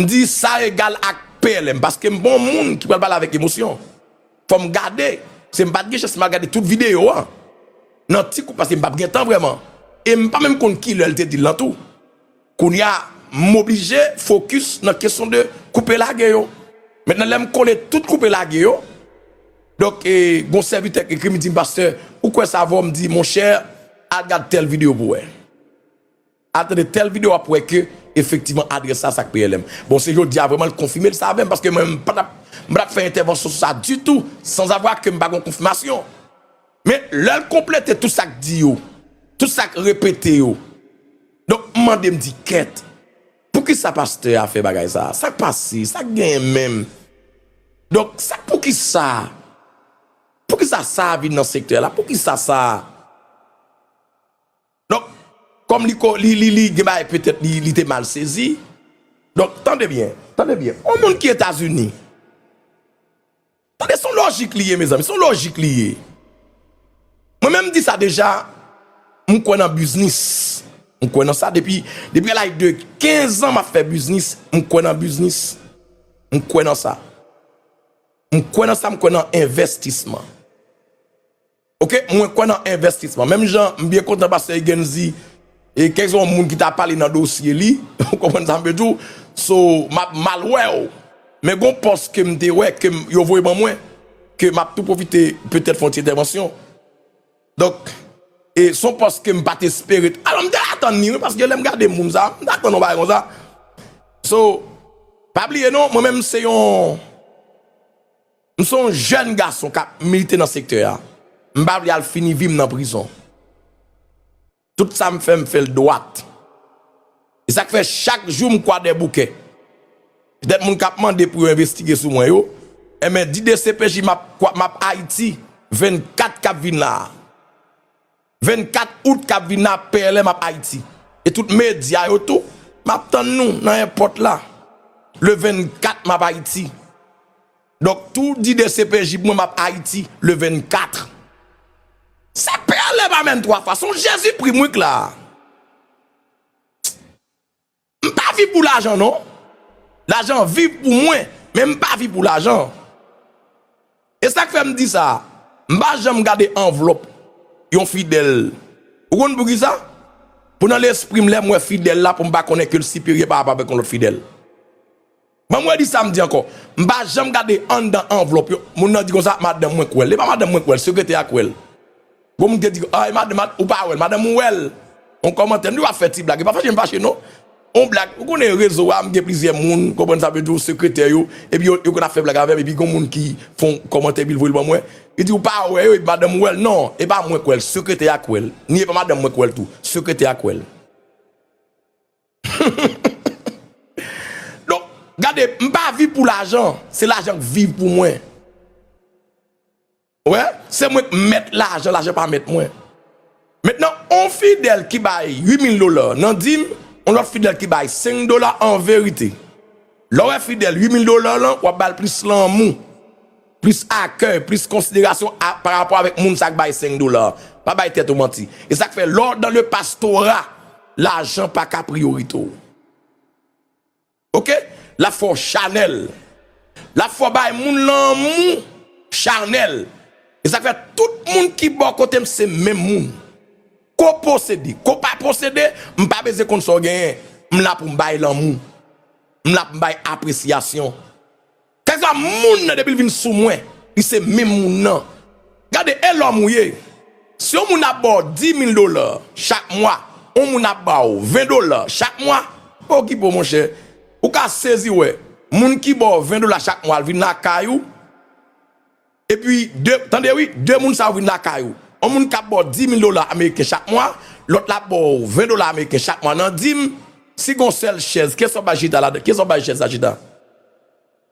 m di, sa egal ak P L M, paske m pa yon moun ki pral pale avèk emosyon. Fò m gade. Se m pa t gen chans, m al gade tout videyo a. Nan ti kou, paske m p ap gen tan vrèman. E m pa menm konn kilè l te di l lan tou. Kounye a, m oblije fokis nan kesyon de koupe lage yo. Mentnan, lè m kole tout koupe lage yo, donk, e, gon sèvitè k ekri m, di m, pastè, ou kwè sa vo? M di, monchè, al gad tèl videyo pou wè. Al tande tèl videyo, w ap wè ke efektivman adrès sa, sa k P L M. Bon, se jodi a vrèman l konfime l sa avè m, paske mwen, m pa t ap, m pa t ap fè entèvansyon sou sa ditou, sanzavwa ke m pa gen konfimasyon. Men lè l konplete tout sa k di yo, tout sa k repete yo, donk, m mande, m di, kèt, poukisa pastè a fè bagay sa? Sa k pase? Sa k genyen menm? Donk, sa, poukisa? Poukisa sa vin nan sektè la? Poukisa sa? Donk, kòm li, ko- li, li, li gen bagay petèt li, li te mal sezi. Donk, tande byen, tande byen. Yon moun ki Etazini. Tande, se yon lojik li ye, mezanmi, se yon lojik li ye. Mwen menm, m di sa deja, m kwè nan biznis. M kwè nan sa depi, depi laj de kenz an m ap fè biznis, m kwè nan biznis. M kwè nan sa. M kwè nan sa, m kwè nan envèstisman. Oke, mwen kwè nan envèstisman. Menm jan, m byen kontan pastè Higgins di, e kèk yon moun ki ta pale nan dosye li, ou konprann sa m vle di w, so, m ap mal wè w. Men gon pòs ke m te wè, ke m, yo voye ban mwen, ke m ap tou pwofite petèt fè yon ti entèvansyon. Donk, e se yon pòs ke m pa t espere. Alò, m te atann li, wi, paske lè m gade moun sa, m t atann yon bagay konsa. So, pa bliye non, mwen menm se yon, M se yon jèn gason k ap milite nan sektè a. M pa vle al fini vi m nan prizon. Tout sa m fè, m fè l dwat. E sa k fè chak jou m kwadèboukè. Petèt moun k ap mande pou yo envestige sou mwen yo, enben, di D C P J m ap, m ap Ayiti vennkat k ap vin la a. Vennkat out k ap vin la, P L M ap Ayiti. E tout medya yo tou, m ap tann nou nan èpòt la. Le vennkat, m ap Ayiti. Donk, tou di D C P J pou mwen, m ap Ayiti le vennkat. Se P L M amèn twa fwa. Se yon Jezipri m wi k la. M pa viv pou lajan, non. Lajan viv pou mwen, men m pa viv pou lajan. E sa k fè m di sa, m pa janm gade anvlòp yon fidèl. Ou konn poukisa? Pou nan lespri m, lè m wè fidèl la, pou m pa konnen ke l siperyè pa rapò avèk yon lòt fidèl. Ban m redi sa m di ankò. M pa janm gade anndan anvlòp yo. Moun nan di konsa, madanm mwen k wè l. E pa madanm mwen k wè l, sekretè a k wè l. Gon moun te di, ay, madanm, mad- ou pa wè l, madanm ou wè l. On kòmantè, m di w ap fè ti blag, e pa fache m fache non. On blag, ou konnen rezo a, m gen plizyè moun, konprann sa m vle di w, sekretè yo, epi yo, yo konn ap fè blag avè m, epi gon moun ki fè on kòmantè, epi l voye l ban mwen. Li di, ou pa wè yo, epi madanm ou wè l. Non, e pa mwen k wè l, sekretè a k wè l. Ni e pa madanm mwen k wè l tou, sekretè a k wè l. Donk, gade, m pa viv pou lajan, se lajan k viv pou mwen. Ou wè, se mwen k mèt lajan, lajan pa mèt mwen. Mentnan, on fidèl ki bay uit mil dola nan dim, on lòt fidèl ki bay senk dola an verite. Lè w wè fidèl uit mil dola lan, w ap ba l plis lanmou, plis akèy, plis konsiderasyon a, pa rapò avèk moun sa k bay senk dola. Pa bay tèt ou manti. E sa k fè, lè w dans le pastorat, lajan pa ka priyorite w. Oke? L ap fè w chanèl. L ap fè w bay moun lanmou chanèl. E sa k fè tout moun ki bò kote m se menm moun. Ko posede, ko pa posede, m pa bezwen konn sa w genyen. M la pou m bay lanmou. M la pou m bay apresyasyon. Kèlkeswa moun nan, depi l vin sou mwen, li se menm moun nan. Gade, e lòm ou ye. Si yon moun ap ba w dis mil dola chak mwa, yon moun ap ba w ven dola chak mwa, pa okipe w, monchè. Ou ka sezi wè. Moun ki ba w ven dola chak mwa, l vin lakay ou. Epi, de, tande wi, de moun sa yo vin lakay ou. Yon moun k ap ba w dis mil dola ameriken chak mwa, lòt la ap ba w ven dola ameriken chak mwa nan dim. Si gon sèl chèz, kiyès w ap bay chita ladan? Kiyès w ap bay chèz la chita?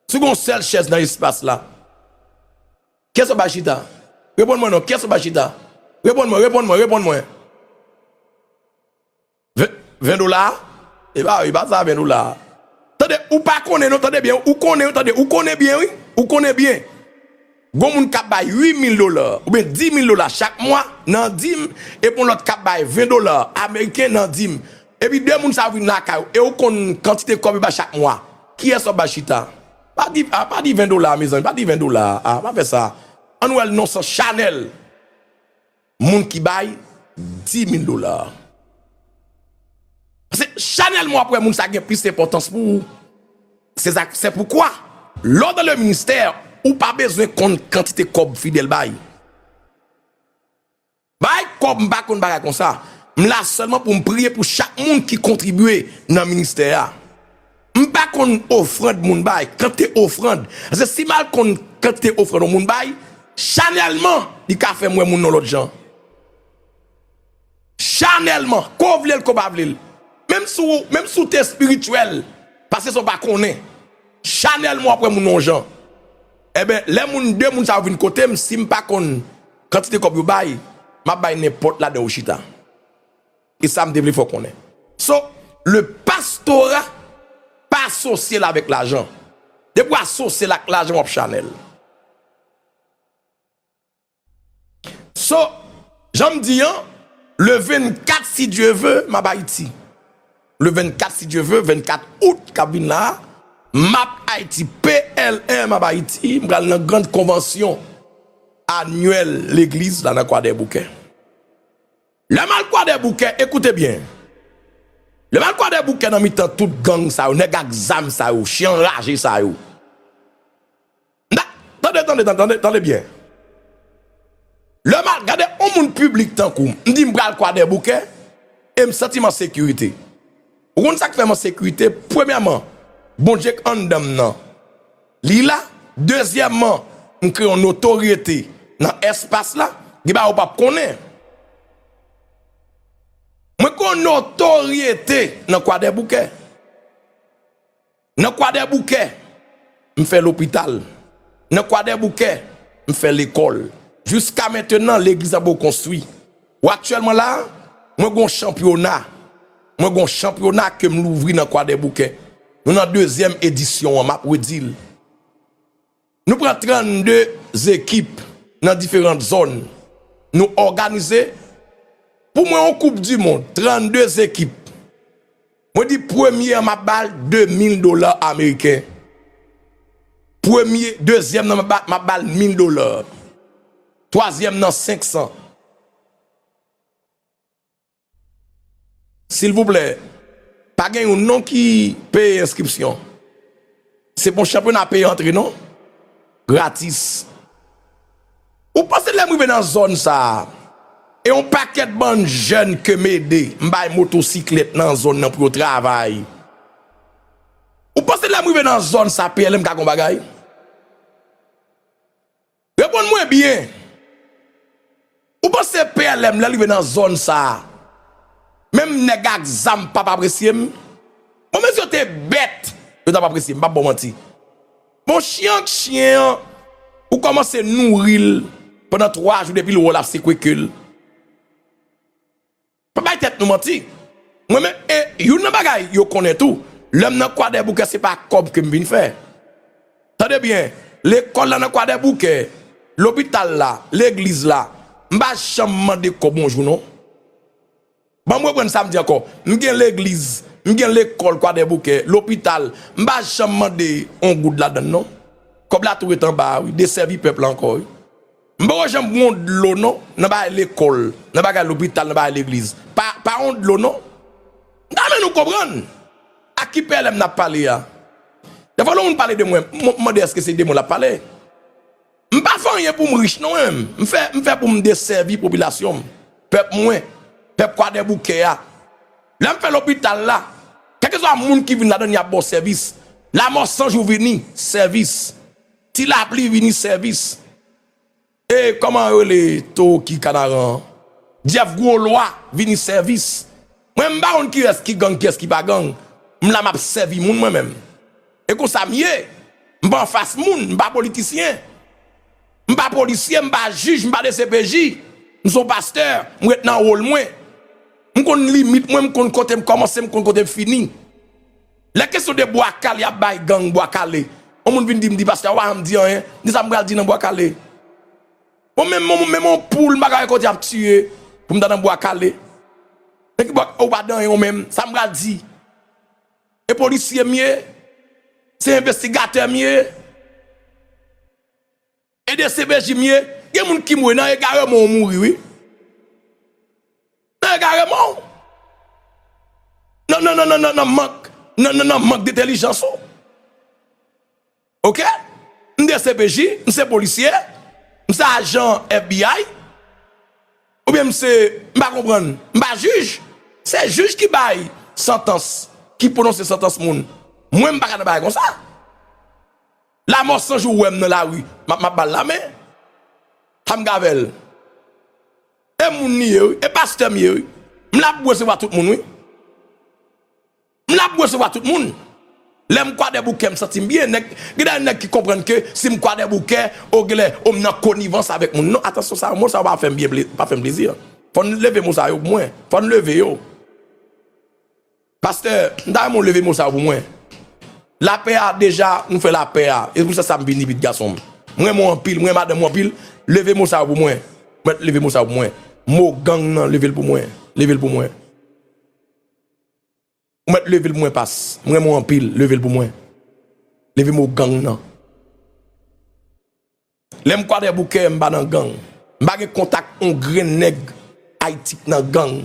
Si gon sèl chèz nan espas la, kiyès w ap bay chita? Reponn mwen non, kiyès w ap bay chita? Reponn mwen, reponn mwen, reponn mwen. Ven, ven dola? E pa, e pa sa ven dola. Tande, ou pa konnen non, tande byen, ou konnen, tande, ou konnen byen, wi. Ou konnen byen. Gon moun k ap bay uit mil dola, oubyen dis mil dola chak mwa, nan dim, epi yon lòt k ap bay ven dola ameriken nan dim. Epi de moun sa yo vin lakay ou, e ou konn kantite kòb yo bay chak mwa. Kiyès w ap bay chita? Pa di, a, pa di ven dola, mezanmi, pa di ven dola. A, pa fè sa. Ann wè l non, se Chanèl. Moun ki bay dis mil dola. Se chanèlman w ap wè moun sa gen plis enpòtans pou ou. Se sa, se poukwa, lè w dans le ministère, ou pa bezwen konn kantite kòb Fidèl bay. Bay kòb, m pa konn bagay konsa. M la sèlman pou m priye pou chak moun ki kontribye nan ministè a. M pa konn ofrann moun bay, kantite ofrann. Paske si m al konn kantite ofrann yon moun bay, chanèlman, li ka fè m wè moun nan lòt jan. Chanèlman, ke w vle l, ke w pa vle l. Menm si w, menm si w te espirityèl, paske sa w pa konnen. Chanèlman, w ap wè moun nan yon jan. Enben, lè moun, de moun sa yo vin kote m, si m pa konn kantite kòb yo bay, m ap bay nenpòt ladan yo chita. E sa m te vle fè w konnen. So, le pastora pa asosye l avèk lajan. Depi w asosye l ak lajan, w ap chanèl. So, jan m di an, le vennkat, si Dye ve, m ap Ayiti. Le vennkat, si Dye ve, vennkat out k ap vin la a, m ap Ayiti, P L M ap Ayiti, m pral nan grann konvansyon anyèl legliz la nan Kwadèboukè. Lè m al Kwadèboukè, ekoute byen. Lè m al Kwadèboukè nan mitan tout gang sa yo, nèg ak zam sa yo, chen anraje sa yo. M ta, tande, tande, tande, tande, tande byen. Lè m al gade yon moun piblik tankou m, m di m pral Kwadèboukè, e m santi m an sekirite. Ou konn sa k fè m an sekirite? Premyèman, Bondye k anndan m nan, li la. Dezyèmman, m kreye yon notoryete nan espas la, gen bagay ou p ap konnen. Mwen gen yon notoryete nan Kwadèboukè. Nan Kwadèboukè, m fè lopital. Nan Kwadèboukè, m fè lekòl. Jiska mentenan, legliz la poko konstwi. Ou aktyèlman la, mwen gon chanpyona. Mwen gon chanpyona ke m louvri nan Kwadèboukè. Nou nan dezyèm edisyon an, m ap redi l. Nou pran trannde ekip nan diferan zòn. Nou òganize. Pou mwen, yon koup di mond, trannde ekip. Mwen di premye an, m ap ba l de mil dola ameriken. Premye, dezyèm nan, m ap ba, m ap ba l mil dola. Twazyèm nan, senk san. Silvouplè, pa gen youn non ki peye enskripsyon. Se pa yon chanpyona peye antre non. Gratis. Ou panse lè m rive nan zòn sa a, e yon pakèt bann jèn ke m ede, m bay motosiklèt nan zòn nan pou yo travay. Ou panse lè m rive nan zòn sa a, P L M ka gon bagay? Reponn mwen byen. Ou panse P L M lè l rive nan zòn sa a, menm nèg ak zam p ap apresye m? Bon, mesye, yo te bèt, yo t ap apresye m, m p ap ba w manti. Bon, chen ak chen an, ou kòmanse nouri l pandan twa jou, depi l wè w, l ap sekwe ke l. Pa bay tèt nou manti. Mwen menm, e youn nan bagay yo konnen tou, lè m nan Kwadèboukè, se pa kòb ke m vin fè. Tande byen, lekòl la nan Kwadèboukè, lopital la, legliz la, m pa janm mande kòb yon jou non. Ban m reprann sa m di ankò. M gen legliz, m gen lekòl Kwadèboukè, lopital, m pa janm mande yon goud ladan l non. Kòb la tou ret anba a wi, desèvi pèp la ankò wi. M poko janm pran yon dlo non, nan bagay lekòl, nan bagay lopital, nan bagay legliz. Pa, pa yon dlo non. M ta renmen nou konprann a ki P L M n ap pale a. Defwa lè yon moun pale de mwen, m, m mande èske se de mwen l ap pale. M pa fè anyen pou m rich non mwen. M fè, m fè pou m desèvi popilasyon m, pèp mwen, pèp Kwadèboukè a. Lè m fè lopital la, kèlkeswa moun ki vin ladan l, y ap ba w sèvis. Lamò San Jou vini, sèvis. Ti Lapli vini, sèvis. E kòman yo rele towo ki kanaran an? Jeff Gwo Lwa vini, sèvis. Mwen, m pa konn kiyès ki gang, kiyès ki pa gang. M la, m ap sèvi moun mwen menm. E konsa m ye. M pa anfas moun, m pa politisyen. M pa polisye, m pa jij, m pa D C P J. M se yon pastè, m ret nan wòl mwen. M konn limit mwen, m konn kote m kòmanse, m konn kote m fini. Lè kesyon de Bwa Kale, y ap bay gang Bwa Kale. Yon moun vin di m, di, "Pastè, ou pa janm di anyen." M di, "Sa m pral di nan Bwa Kale?" Bon, menm, menm, menm yon poul, m pa ka wè kote y ap tiye pou m ta nan Bwa Kale. Nèg ki bò, ou pa dan anyen ou menm, sa m pral di? E polisye m ye, se envestigatè m ye, e D C P J m ye. Gen moun ki mouri nan egareman ou mouri, wi. Nan egareman ou. Nan, nan, nan, nan, nan, nan mank, nan, nan, nan mank dentèlijans ou. Oke? M D C P J, m se polisye, m se ajan F B I, oubyen m se, m pa konprann, m pa jij. Se jij ki bay santans, ki pwononse santans moun. Mwen, m pa ka nan bagay konsa. Lamò San Jou wè m nan lari, m ap, m ap ba l lamen. Sa m ka fè l? E moun li ye, wi. E pastè m ye, wi. M la pou resevwa tout moun, wi. M la pou resevwa tout moun. Lè m kwadèboukè, m santi m byen. Nèg, gen de nèg ki konprann ke si m kwadèboukè, o, genlè, o, m nan konivans avèk moun. Non, atansyon, sa, mo sa yo pa fè m byen ple-, pa fè m plezi. Fò n leve mo sa yo pou mwen. Fò n leve yo. Pastè, m ta renmen w leve mo sa yo pou mwen. Lapè a, deja, nou fè lapè a. E pou sa, sa m vini vit, gason m. M renmen w anpil, m renmen madanm ou anpil. Leve mo sa yo pou mwen. Mèt leve mo sa yo pou mwen. Mo gang nan, leve l pou mwen. Leve l pou mwen. Ou mèt leve l pou mwen, pas. M renmen w anpil, leve l pou mwen. Leve mo gang nan. Lè m kwadèboukè, m pa nan gang. M pa gen kontak on grenn nèg Ayiti k nan gang.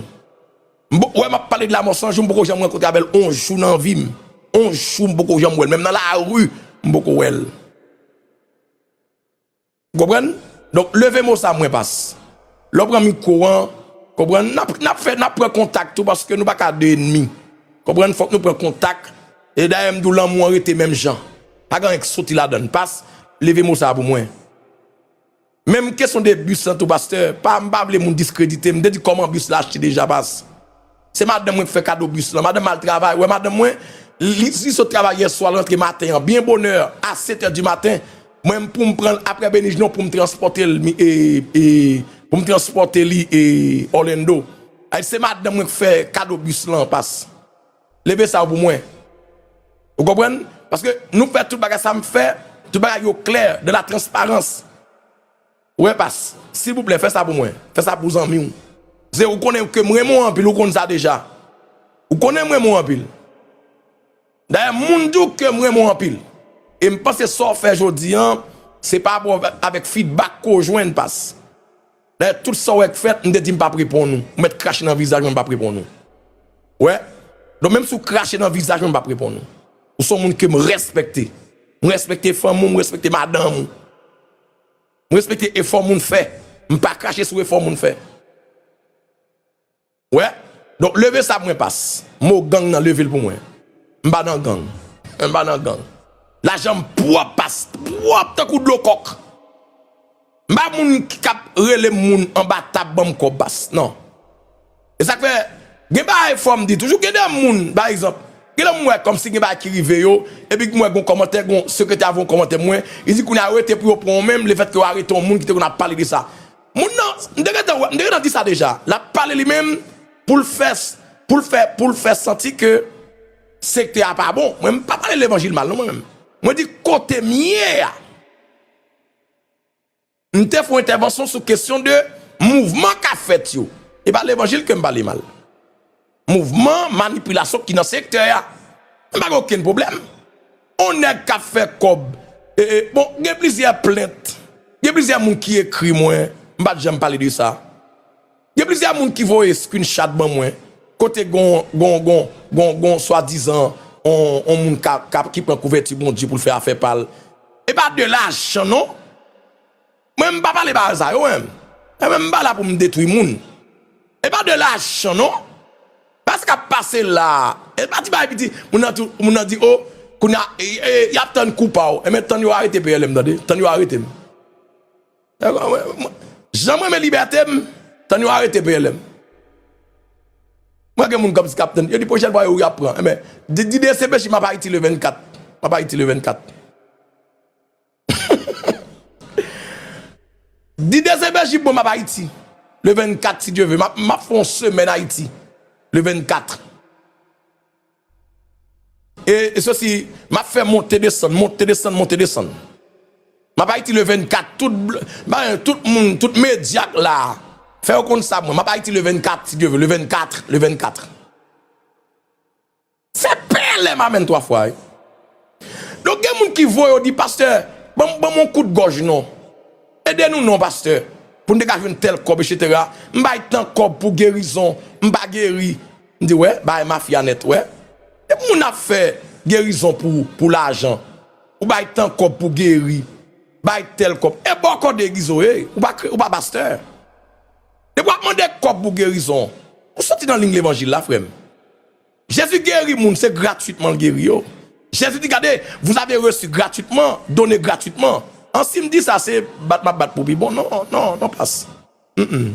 M po-, wè, m ap pale de Lamò San Jou, m poko janm rankontre avè l on jou nan vi m. On jou, m poko janm wè l. Menm nan lari, m poko wè l. Ou konprann? Donk, leve mo sa mwen, pas. Lè w pran mikwo an, konprann? N ap, n ap fè, n ap pran kontak tou, paske nou pa ka de enmi. Konprann? Fòk nou pran kontak. E dayè, m di w, lanmou an rete menm jan. Pa gen anyen k soti ladan l, pas. Leve mo sa pou mwen. Menm kesyon de bis lan tou, pastè, pa, m pa vle moun diskredite m. M te di kòman bis la achte deja, pas. Se madanm mwen k fè kado bis lan. Madanm m al travay. Wè madanm mwen, li, li sot travay yè swa, l rantre maten an, byen bonè, a sèt è di maten. Mwen, m pou m pran l apre Benijnon pou m transpòte l, mi-, e, e, pou m transpòte li, e, Orlando. Ay, se madanm mwen k fè kado bis lan, pas. Leve sa yo pou mwen. Ou konprann? Paske nou fè tout bagay sa m fè, tout bagay yo klè, de la transparans. Ou wè, pas, silvouplè, fè sa pou mwen. Fè sa pou zanmi w. Se ou konnen ke m renmen w anpil, ou konn sa deja. Ou konnen m renmen w anpil. Dayè, moun di w ke m renmen w anpil. E m panse sa w fè jodi an, se pa rapò avèk feedback ke w jwenn, pas. Dayè, tout sa w wè k fèt, m te di m p ap reponn ou. Ou mèt krache nan vizaj mwen, m p ap reponn ou. Ou wè? Donk, menm si w krache nan vizaj mwen, m p ap reponn ou. Ou se yon moun ke m respekte. M respekte fanmi w, m respekte madanm ou. M respekte efò moun fè. M pa krache sou efò moun fè. Wè? Donk, leve sa pou mwen, pas. Mo gang nan, leve l pou mwen. M pa nan gang. M pa nan gang. Lajan m pwòp, pas. Pwòp tankou dlo kòk. M pa moun ki k ap rele moun anba tab ban m kòb, pas. Non. E sa k fè, gen bagay fò m di. Toujou gen de moun, pa egzanp, gen lè m wè kòmsi gen bagay ki rive yo, epi m wè gon kòmantè, gon sekretè a voye yon kòmantè mwen, li di kounye a yo rete pou yo pran w menm, lefètke yo arete yon moun ki te konn ap pale de sa. Moun nan, m te gentan wè, m te gentan di sa deja. L ap pale li menm pou l fè, pou l fè, pou l fè santi ke sektè a pa bon. Mwen, m pa pale levanjil mal, non, mwen menm. Mwen di kote m ye a. M te fè yon entèvansyon sou kesyon de mouvman k ap fèt yo. E pa levanjil ke m pale mal. Mouvman manipilasyon ki nan sektè a. M pa gen okenn pwoblèm. On nèg k ap fè kòb. E, e, bon, gen plizyè plent. Gen plizyè moun ki ekri mwen. M pa t janm pale de sa. Gen plizyè moun ki voye screenshot ban mwen. Kote gon, gon, gon, gon, gon swadizan on, on moun ka, ka, ki pran kouvèti Bondye pou l fè afè pa l. E pa de lajan, non. Mwen, m pa pale bagay sa yo, mwen. Mwen, m pa la pou m detwi moun. E pa de lajan, non. Pa sa k ap pase la. E pa ti bagay piti. Moun nan tou, moun nan di, o, Kounye a, e, e, y ap tann kou pa w. Enben, tann yo arete P L M, tande. Tann yo arete m. E, mwen, mwen, jan mwen renmen libète m, tann yo arete P L M. Mwen gen moun kòmsi k ap tann. Yo di pwochèn fwa yo, y ap pran. Enben, di, di D C P J m ap Ayiti le vennkat. M ap Ayiti le vennkat. Di D C P J bon, m ap Ayiti. Le vennkat, si Dye ve. M ap, m ap fè yon semèn Ayiti. Le vennkat. E, e sosi, m ap fè monte desann, monte desann, monte desann. M ap Ayiti le vennkat. Tout, bl- ba, tout moun, tout medya k la, fè yo konn sa, mwen. M ap Ayiti le vennkat, si Dye ve. Le vennkat, le vennkat. Se P L M amèn twa fwa, wi. Donk, gen moun ki voye yo di, pastè, ban m, ban m yon kout gòj, non. Ede nou, non, pastè. Pou n te ka jwenn tèl kòb, etsetera. M bay tan kòb pou gerizon, m pa geri. M di, wè, bagay mafya nèt, wè. Depi moun ap fè gerizon pou, pou lajan, ou bay tan kòb pou geri, bay tèl kòb. E bò kòde gerizon, e, ou pa, kre- ou pa pastè. Depi w ap mande kòb pou gerizon, ou soti nan liy levanjil la, frè m. Jezi geri moun, se gratwitman l geri yo. Jezi di, gade, vous avez reçu gratuitement, donnez gratuitement. An si m di sa, se bat m ap bat pou pi bon. Non, non, non, pas. Mm-mm.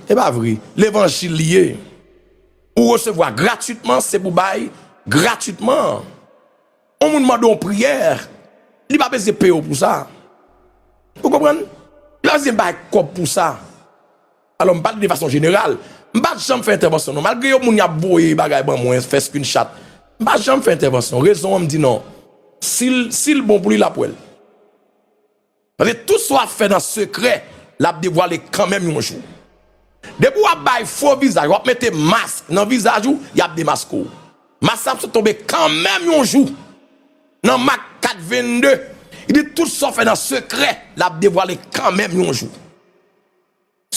E pa vre. Levanjil li ye. Ou resevwa gratwitman, se pou bay gratwitman. Yon moun mande yon priyè, li pa bezwen peye w pou sa. Ou konprann? Li pa bezwen bay kòb pou sa. Alò, m pale de fason jeneral. M pa t janm fè entèvansyon, non. Malgre yo moun y ap voye bagay ban mwen, fè screenshot. M pa janm fè entèvansyon. Rezon an, m di non. Si l, si l bon pou li, l ap wè l. Paske tout sa w ap fè nan sekrè, l ap devwale kanmenm yon jou. Depi w ap bay fo vizaj, w ap mete mask nan vizaj ou, y ap demaske w. Mask la ap sot tonbe kanmenm yon jou. Nan Mak kat vennde, li di tout sa w fè nan sekrè, l ap devwale kanmenm yon jou.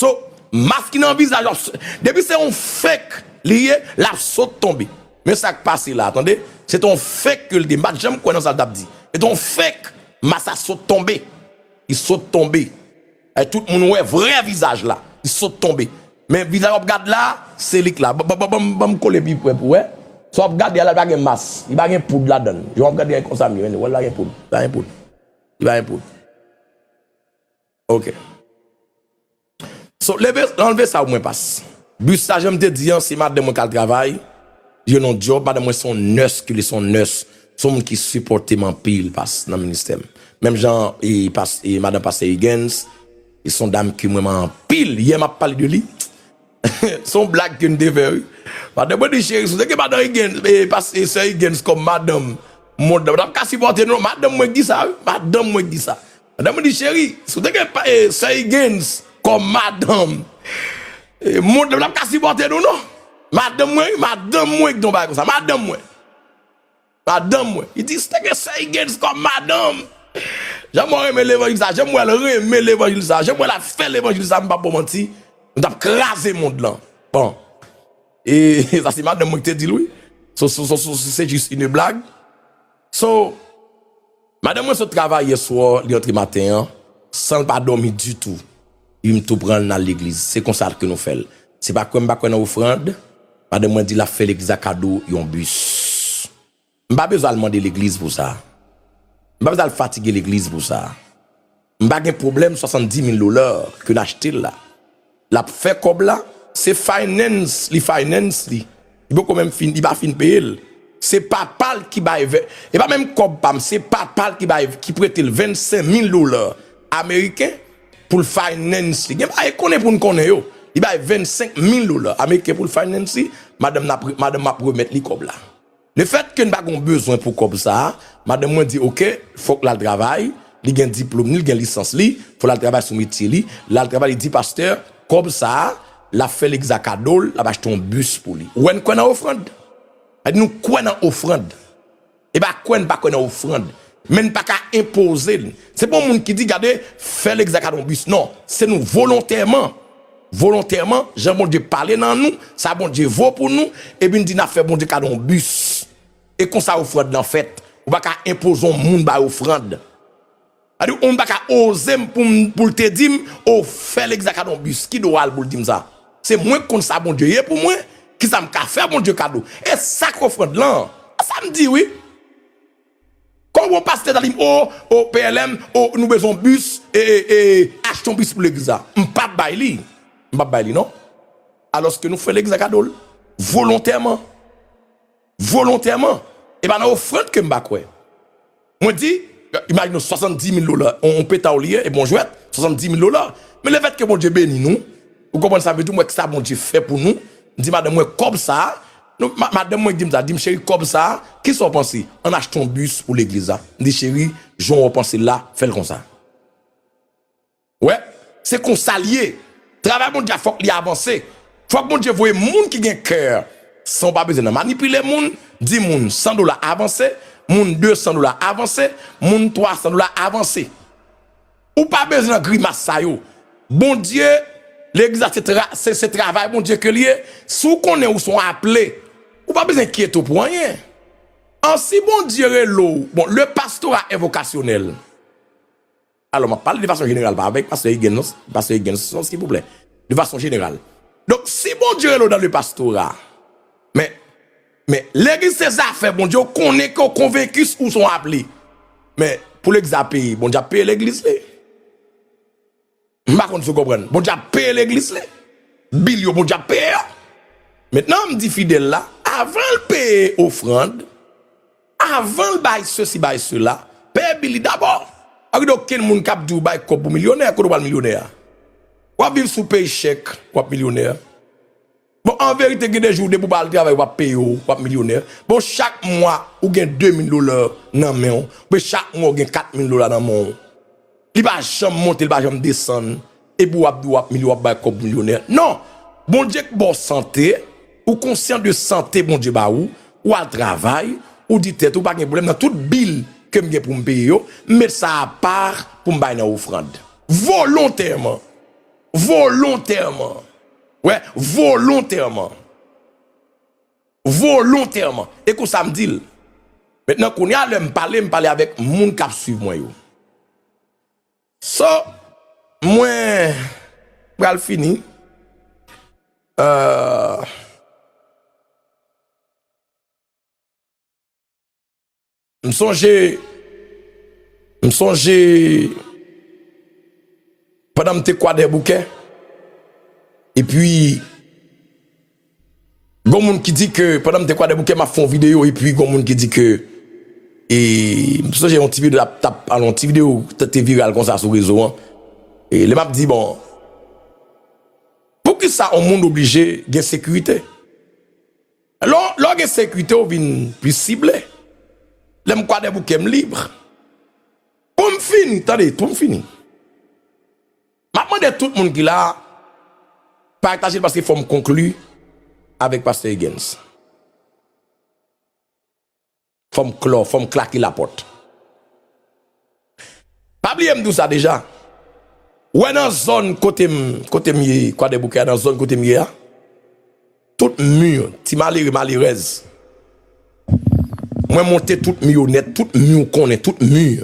So, mask ki nan vizaj w ap s- depi se yon fake li ye, l ap sot tonbe. Men sa k pase la, tande. Se t on fake ke l te, m pa t janm kwè nan sa l t ap di. Se t on fake, mask la sot tonbe. Li sot tonbe. E tout moun wè vrè vizaj la. Li sot tonbe. Men vizaj w ap gad la, se li k la. Ban, ban, ban, ban, ban m kole pi pre pou wè. Sa w ap gade a la, li pa gen mask. Li pa gen poud ladan l. Jan w ap gade a konsa m ye, men wè l pa gen poud. Li pa gen poud. Li pa gen poud. Ok. So, leve, anlve sa pou mwen, pas. Bis sa, jan m te di an, se madanm mwen k al travay. Li nan yon djòb, madanm mwen se yon nès, ke li se yon nès. Se yon moun ki sipòte m anpil, pas, nan ministè m. Menm jan, e, pas, e, madanm pastè Higgins, e se yon dam ke m renmen anpil. Yè m ap pale de li. Se yon blag ke n te fè, wi. Madanm mwen di, cheri, si w te gen madanm Higgins, e, pas, e, sè Higgins kòm madanm, mond lan pa t ap ka sipòte nou, non. Madanm mwen k di sa, wi. Madanm mwen k di sa. Madanm mwen di, cheri, si w te gen pa- e, sè Higgins kòm madanm, e, mond lan pa t ap ka sipòte nou, non. Madanm mwen, wi, madanm mwen k di yon bagay konsa. Madanm mwen. Madanm mwen. Li di, si w te gen sè Higgins kòm madanm. Jan mwen renmen levanjil sa, jan mwen renmen levanjil sa, jan mwen ap fè levanjil sa, m p ap ba w manti, nou t ap kraze mond lan. Bon. E sa se madanm mwen ki te di l, wi. So, so, so, so, se jis une blague. So, madanm mwen sot travay yèswa, li antre maten an, san l pa dòmi ditou. Li m tou pran l n al legliz. Se konsa ke nou fè l. Se pa kwè m pa kwè nan ofrann, madanm mwen di l ap fè legliz la kado yon bis. M pa bezwen al mande legliz pou sa. M pa bezwen al fatige legliz pou sa. M pa gen pwoblèm, swasanndis mil dola ke n achte l la. L ap fè kòb la, se finance, li finance li. Li poko menm fin, li pa fin peye l. Se papa l ki bay vè, e pa menm kòb pa m, se papa l ki bay, ki prete l vennsenk mil dola ameriken pou l finance li. Gen bagay konnen pou n konnen yo. Li bay vennsenk mil dola ameriken pou l finance li. Madanm n ap, madanm m ap remèt li kòb la. Lefètke n pa gen yon bezwen pou kòb sa a, madanm mwen di, oke, fòk l al travay, li gen diplòm li, li gen lisans li, fò l al travay sou metye li, l al travay, li di, pastè, kòb sa a, l ap fè legliz la kado l, l ap achte yon bis pou li. Ou wè n kwè nan ofrann? Sa di nou kwè nan ofrann. E pa kwè n pa kwè nan ofrann. Men n pa ka enpoze l. Se pa yon moun ki di, gade, fè legliz la kado yon bis. Non, se nou volontèman. Volontèman, jan Bondye pale nan nou, sa Bondye vo pou nou, epi n di n ap fè Bondye kado yon bis. E konsa ofrann lan fèt. Ou pa ka enpoze yon moun bay ofrann. Sa di, yon moun pa ka oze m pou m, pou l te di m, o, fè legliz la kado yon bis. Ki dwa l pou l di m sa? Se mwen k konn sa Bondye ye pou mwen, kisa m ka fè Bondye kado. E sa k ofrann lan. Sa m di, wi. Kòman yon pastè ta di m, o, o, P L M, o, nou bezwen yon bis, e, e, e, achte yon bis pou legliz la. M p ap bay li. M p ap bay li, non. Alòske nou fè legliz la kado l. Volontèman. Volontèman. E pa nan ofrann ke m pa kwè. Mwen di, imajine w, swasanndimil dola, on, on peta w li ye, epi on jwèt, swasanndimil dola. Men lefètke Bondye beni nou, ou konprann sa m vle di w, m wè ki sa Bondye fè pou nou, m di madanm mwen kòb sa a, nou, ma-, madanm mwen di m sa, di m, cheri, kòb sa a, kisa w panse? Ann achte yon bis pou legliz la. M di, cheri, jan w panse l la, fè l konsa. Wè, se konsa l ye. Travay Bondye a fòk li avanse. Fòk Bondye voye moun ki gen kè. San w pa bezwen nan manipile moun, di moun san dola avanse, moun de san dola avanse, moun twa san dola avanse. Ou pa bezwen nan grimas sa yo. Bondye, legliz la se tra-, se, se travay Bondye ke l ye. Si w konnen ou se yon aple, ou pa bezwen enkyete w pou anyen. An si Bondye rele w, bon, le pastorat est vocationnel. Alò, m ap pale de fason jeneral, pa avèk pastè Higgins, non, pastè Higgins, non, silvouplè. De fason jeneral. Donk, si Bondye rele w dans le pastorat, men, men, legliz se zafè Bondye, w konnen ke w konvenki ou se yon aple. Men, pou legliz la peye, Bondye ap peye legliz li. M pa konn si w konprann. Bondye ap peye legliz li. Bil yo, Bondye ap peye yo. Mentnan, m di fidèl la, avan l peye ofrann, avan l bay sesi, bay sela, peye bil li dabò. Pa gen okenn moun k ap di w bay kòb pou milyonè, kote w pral milyonè a? W ap viv sou peychèk, w ap milyonè. Bon, an verite, gen de jou, depi w pa al travay, w ap peye w, w ap milyonè. Bon, chak mwa, ou gen de mil dola nan men w. Oubyen chak mwa, ou gen kat mil dola nan men w. Li pa janm monte, li pa janm desann. Epi w ap di w ap milyo-, w ap bay kòb milyonè. Non! Bondye k ba w sante, ou konsyan de sante Bondye ba ou, ou al travay, ou di tèt ou, pa gen pwoblèm, nan tout bil ke m gen pou m peye yo, m met sa apa pou m bay nan ofrann. Volontèman. Volontèman. Wè, volontèman. Volontèman. E konsa m di l. Mentnan, kounye a, lè m pale, m pale avèk moun k ap swiv mwen yo. So, mwen pral fini. Euh, M sonje, m sonje pandan m te Kwadèboukè, epi gon moun ki di ke pandan m te Kwadèboukè, m ap fè yon videyo, epi gon moun ki di ke, e, m sonje yon ti videyo t ap, t ap, alò, yon ti videyo te, te viral konsa sou rezo an. E lè m ap di, bon, poukisa yon moun oblije gen sekirite? Lè w, lè w gen sekirite, w vin plis sible. Lè m Kwadèboukè, m lib. Pou m fini, tande, pou m fini. M ap mande tout moun ki la, pataje l paske fò m konkli avèk pastè Higgins. Fò m klò, fò m klake lapòt. Pa bliye m di w sa deja. Ou wè nan zòn kote m, kote m ye, Kwadèboukè a, nan zòn kote m ye a, tout mi, ti malere, malerèz. Mwen monte tout mi yo nèt, tout mi w konnen, tout mi.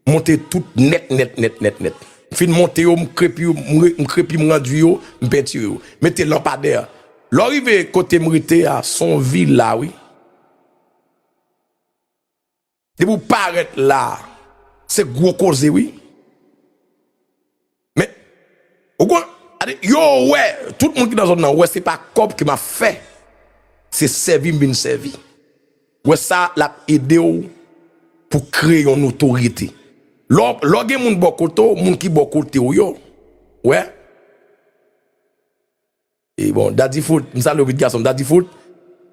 Monte tout nèt, nèt, nèt, nèt, nèt. M fin monte yo, m krepi yo, m re-, m krepi, m randui yo, m pentire yo. Mete lanpadè. Lè w rive kote m rete a, se yon vila, wi. Depi w parèt la, se gwo koze, wi. Men, ou konn, ade, yo wè, tout moun ki nan zòn nan wè se pa kòb ke m ap fè. Se sèvi m vin sèvi. Wè sa, l ap ede w pou kreye yon notorite. Lè w, lè w gen moun bò kote w, moun ki bò kote w yo, wè. E bon, Daddy Foot, m salye w pitit gason m, Daddy Foot.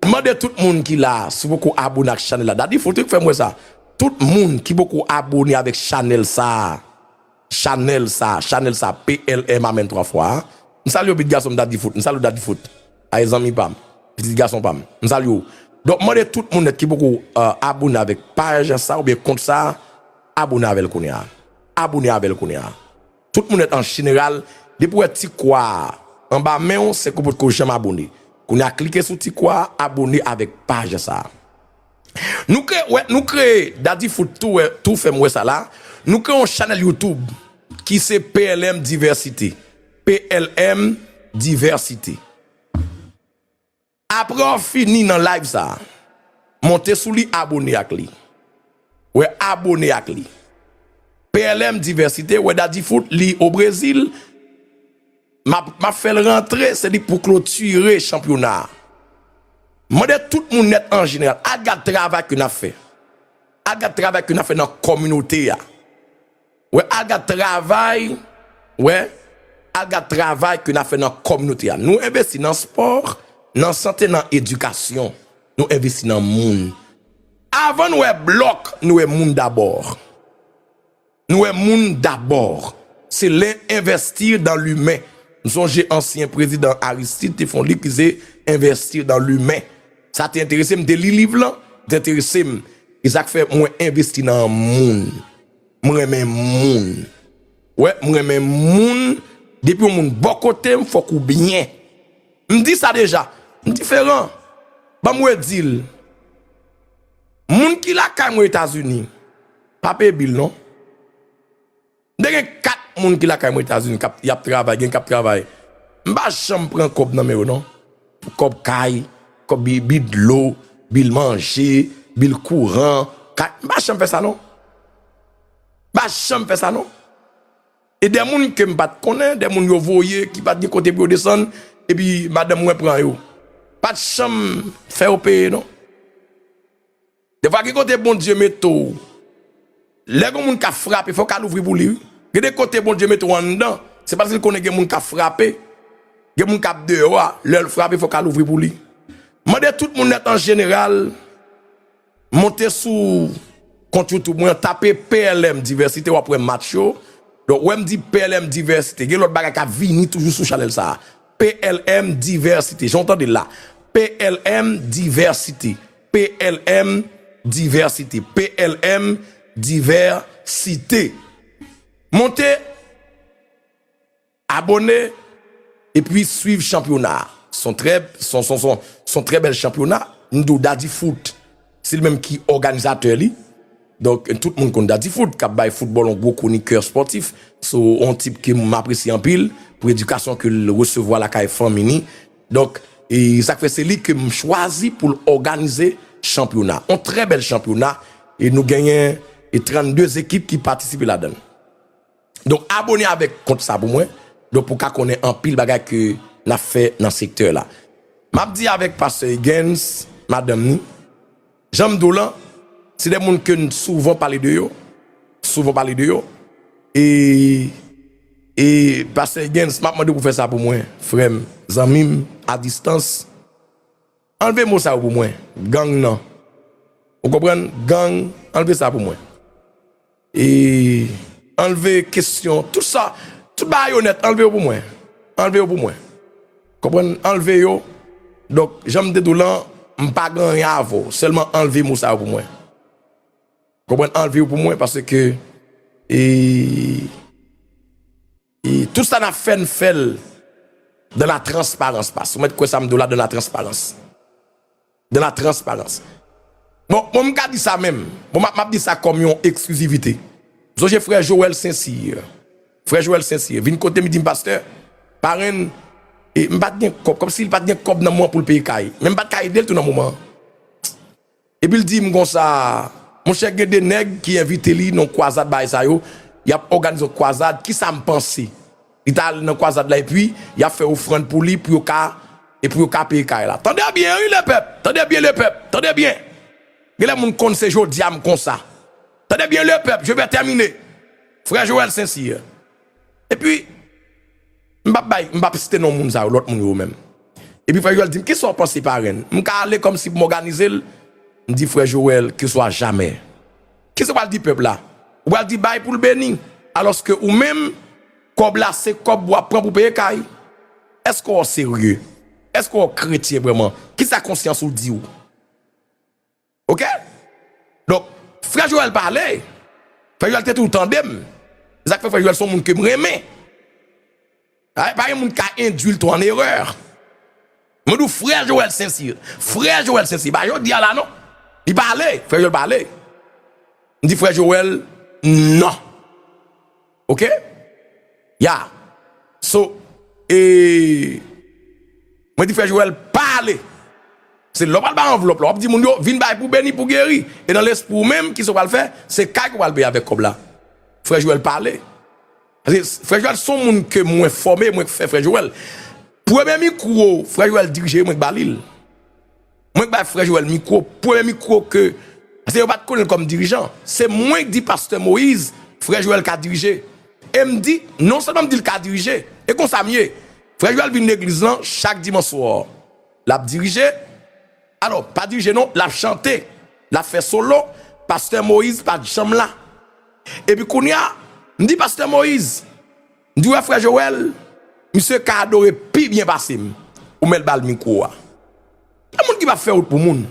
M mande tout moun ki la, si w poko abone ak chanèl la, Daddy Foot wi k fè m wè sa. Tout moun ki poko abone avèk chanèl sa, chanèl sa, chanèl sa, P L M, amèn twa fwa a. M salye w pitit gason m, Daddy Foot. M salye w, Daddy Foot. Ay zanmi pa m, pitit gason pa m. M salye w. Donk, m mande tout moun nèt ki poko, euh, abone avèk paj sa oubyen kont sa, abone avè l kounye a. Abone avè l kounye a. Tout moun nèt an jeneral, depi w wè ti kwa a anba men w, se ke w potko janm abone. Kounye a, klike sou ti kwa a, abone avèk paj sa. Nou kreye, wè, nou kreye, Daddy Foot tou, wè, tou fè m wè sa la. Nou kreye yon chanèl YouTube ki se P L M Diversité. P L M Diversité. Apre w fini nan live sa, monte sou li, abone ak li. Wè, abone ak li. P L M Diversité, wè, Daddy Foot, li o Brezil. M ap, m ap fè l rantre, se li pou klotire chanpyona a. Mande tout moun nèt an jeneral, al gad travay ke n ap fè. Al gad travay ke n ap fè nan kominote a. Wè, al gad travay, wè, al gad travay ke n ap fè nan kominote a. Nou envesti nan spò, nan sante, nan edikasyon. Nou envesti nan moun. Avan nou wè blòk, nou wè moun dabò. Nou wè moun dabò. Se lè envèsti dan limen. M sonje ansyen prezidan Aristide te fè yon liv ki se Investir dans l'humain. Sa te enterese m, m te li liv lan, te enterese m. E sa k fè mwen envesti nan moun. M renmen moun. Wè, m renmen moun. Depi yon moun bò kote m, fòk ou byen. M di sa deja. M diferan. Ban m redi l. Moun ki lakay mwen Etazini, pa peye bil non. M te gen kat moun ki lakay mwen Etazini, k ap, y ap travay, gen k ap travay. M pa janm pran kòb nan men yo non. Kòb kay, kòb bi, bi dlo, bil manje, bil kouran, kay. M pa janm fè sa non. M pa janm fè sa non. E de moun ke m pa t konnen, de moun yo voye, ki pa t gen kote pou yo desann, epi madanm mwen pran yo. Pa t janm fè yo peye non. Defwa gen kote Bondye mete w. Lè gen moun k ap frape, fò w ka louvri pou li wi. Gen de kote Bondye mete w anndan, se paske l konnen gen moun k ap frape, gen moun k ap deyò a, lè l frape, fò w ka louvri pou li. Mande tout moun nèt an jeneral, monte sou kont YouTube mwen, tape P L M Diversité, w ap wè match yo. Donk, wè m di P L M Diversité, gen lòt bagay k ap vini toujou sou chanèl sa a. P L M Diversité, jan w tande l la. P L M Diversité. P L M Diversité. P L M Diversité. Monte, abone, epi swiv chanpyona a. Se yon trè, se yon, se yon, se yon, se yon trè bèl chanpyona. M di w Daddy Foot, se li menm ki òganizatè li. Donk, tout moun konn Daddy Foot, k ap bay foutbòl yon gwo kwonikè spòtif. Se yon tip ke m apresye anpil pou edikasyon ke l resevwa lakay fanmi ni. Donk, e sa k fè se li ke m chwazi pou l òganize chanpyona. Yon trè bèl chanpyona. E nou genyen e trannde ekip ki patisipe ladan l. Donk, abone avèk kont sa pou mwen. Donk, pou w ka konnen anpil bagay ke n ap fè nan sektè la. M ap di avèk pastè Higgins, madanm ni, jan m di w lan, se de moun ke n souvan pale de yo. Souvan pale de yo. E, e pastè Higgins, m ap mande w pou fè sa pou mwen, frè m, zanmi m, a distans. Anlve mo sa yo pou mwen. Gang nan. Ou konprann? Gang, anlve sa pou mwen. E anlve kesyon, tout sa, tout bagay yo nèt, anlve yo pou mwen. Anlve yo pou mwen. Konprann? Anlve yo. Donk, jan m te di w lan, m pa gen anyen avè w. Sèlman anlve mo sa yo pou mwen. Konprann? Anlve yo pou mwen, paske, e, e tout sa n ap fè, n fè l dans la transparence. Pas ou mèt kwè sa m di w la, dans la transparence. Dans la transparence. Bon, bon, m ka di sa menm. Bon, m ap, m ap di sa kòm yon eksklizivite. M sonje frè Joel Saint-Cyr. Frè Joel Saint-Cyr vin kote m, li di m, pastè, parenn, e m pa t gen kòb, kòmsi li pa t gen kòb nan men pou l peye kay. Men m pa t ka ede l tou nan moman an. Epi l di m konsa, monchè, gen de nèg ki envite li nan kwazad bagay sa yo, y ap òganize yon kwazad, kisa m panse? Li ta al nan kwazad la, epi y ap fè ofrann pou li, pou yo ka, e pou yo ka peye kay la. Tande byen, wi, lepèp! Tande byen, lepèp! Tande byen! Genlè moun konn se jodi a m konsa. Tande byen, lepèp, je vais terminer. Frè Joel Saint-Cyr. Epi, m p ap bay, m p ap site non moun sa yo, lòt moun yo menm. Epi frè Joel di m, kisa w panse parenn? M ka ale kòmsi pou m òganize l? M di, frè Joel, ke swa jamè. Kisa w pral di pèp la? Ou pral di bay pou l beni, alòske ou menm, kòb la se kòb w ap pran pou peye kay? Èske w serye? Èske w kretyen vrèman? Kisa konsyans ou di w? Oke? Donk, frè Joel pale. Frè Joel te toujou tande m. Se sa k fè frè Joel se yon moun ke m renmen. Pa, pa gen moun ka endwi l tou an erè. Mwen di w, frè Joel Saint-Cyr. Frè Joel Saint-Cyr. Pa jodi a la, non. Li pale. Frè Joel pale. M di, frè Joel, non. Oke? Ya. So, e, mwen di frè Joel, pale. Se lè w pral bay anvlòp la, w ap di moun yo, vin bay pou beni, pou geri. E nan lespri w menm, kisa w pral fè? Se kay ke w pral peye avèk kòb la. Frè Joel pale. Paske Frè Joel se yon moun ke mwen fòme, mwen k fè Frè Joel. Premye mikwo, Frè Joel dirije, mwen k ba li l. Mwen k bay Frè Joel mikwo, premye mikwo ke, paske yo pa t konnen l kòm dirijan. Se mwen k di Pastè Moïse, Frè Joel ka dirije. E m di, non sèlman m di l ka dirije, e konsa m ye. Frè Joel vin legliz lan chak dimanch swa. L ap dirije. Alò, pa dirije non, l ap chante. L ap fè solo. Pastè Moïse pa t janm la. Epi kounye a, m di Pastè Moïse, m di, w wè Frè Joel, misye ka adore pi byen pase m. Ou mèt ba l mikwo a. Gen moun ki p ap fè wout pou moun.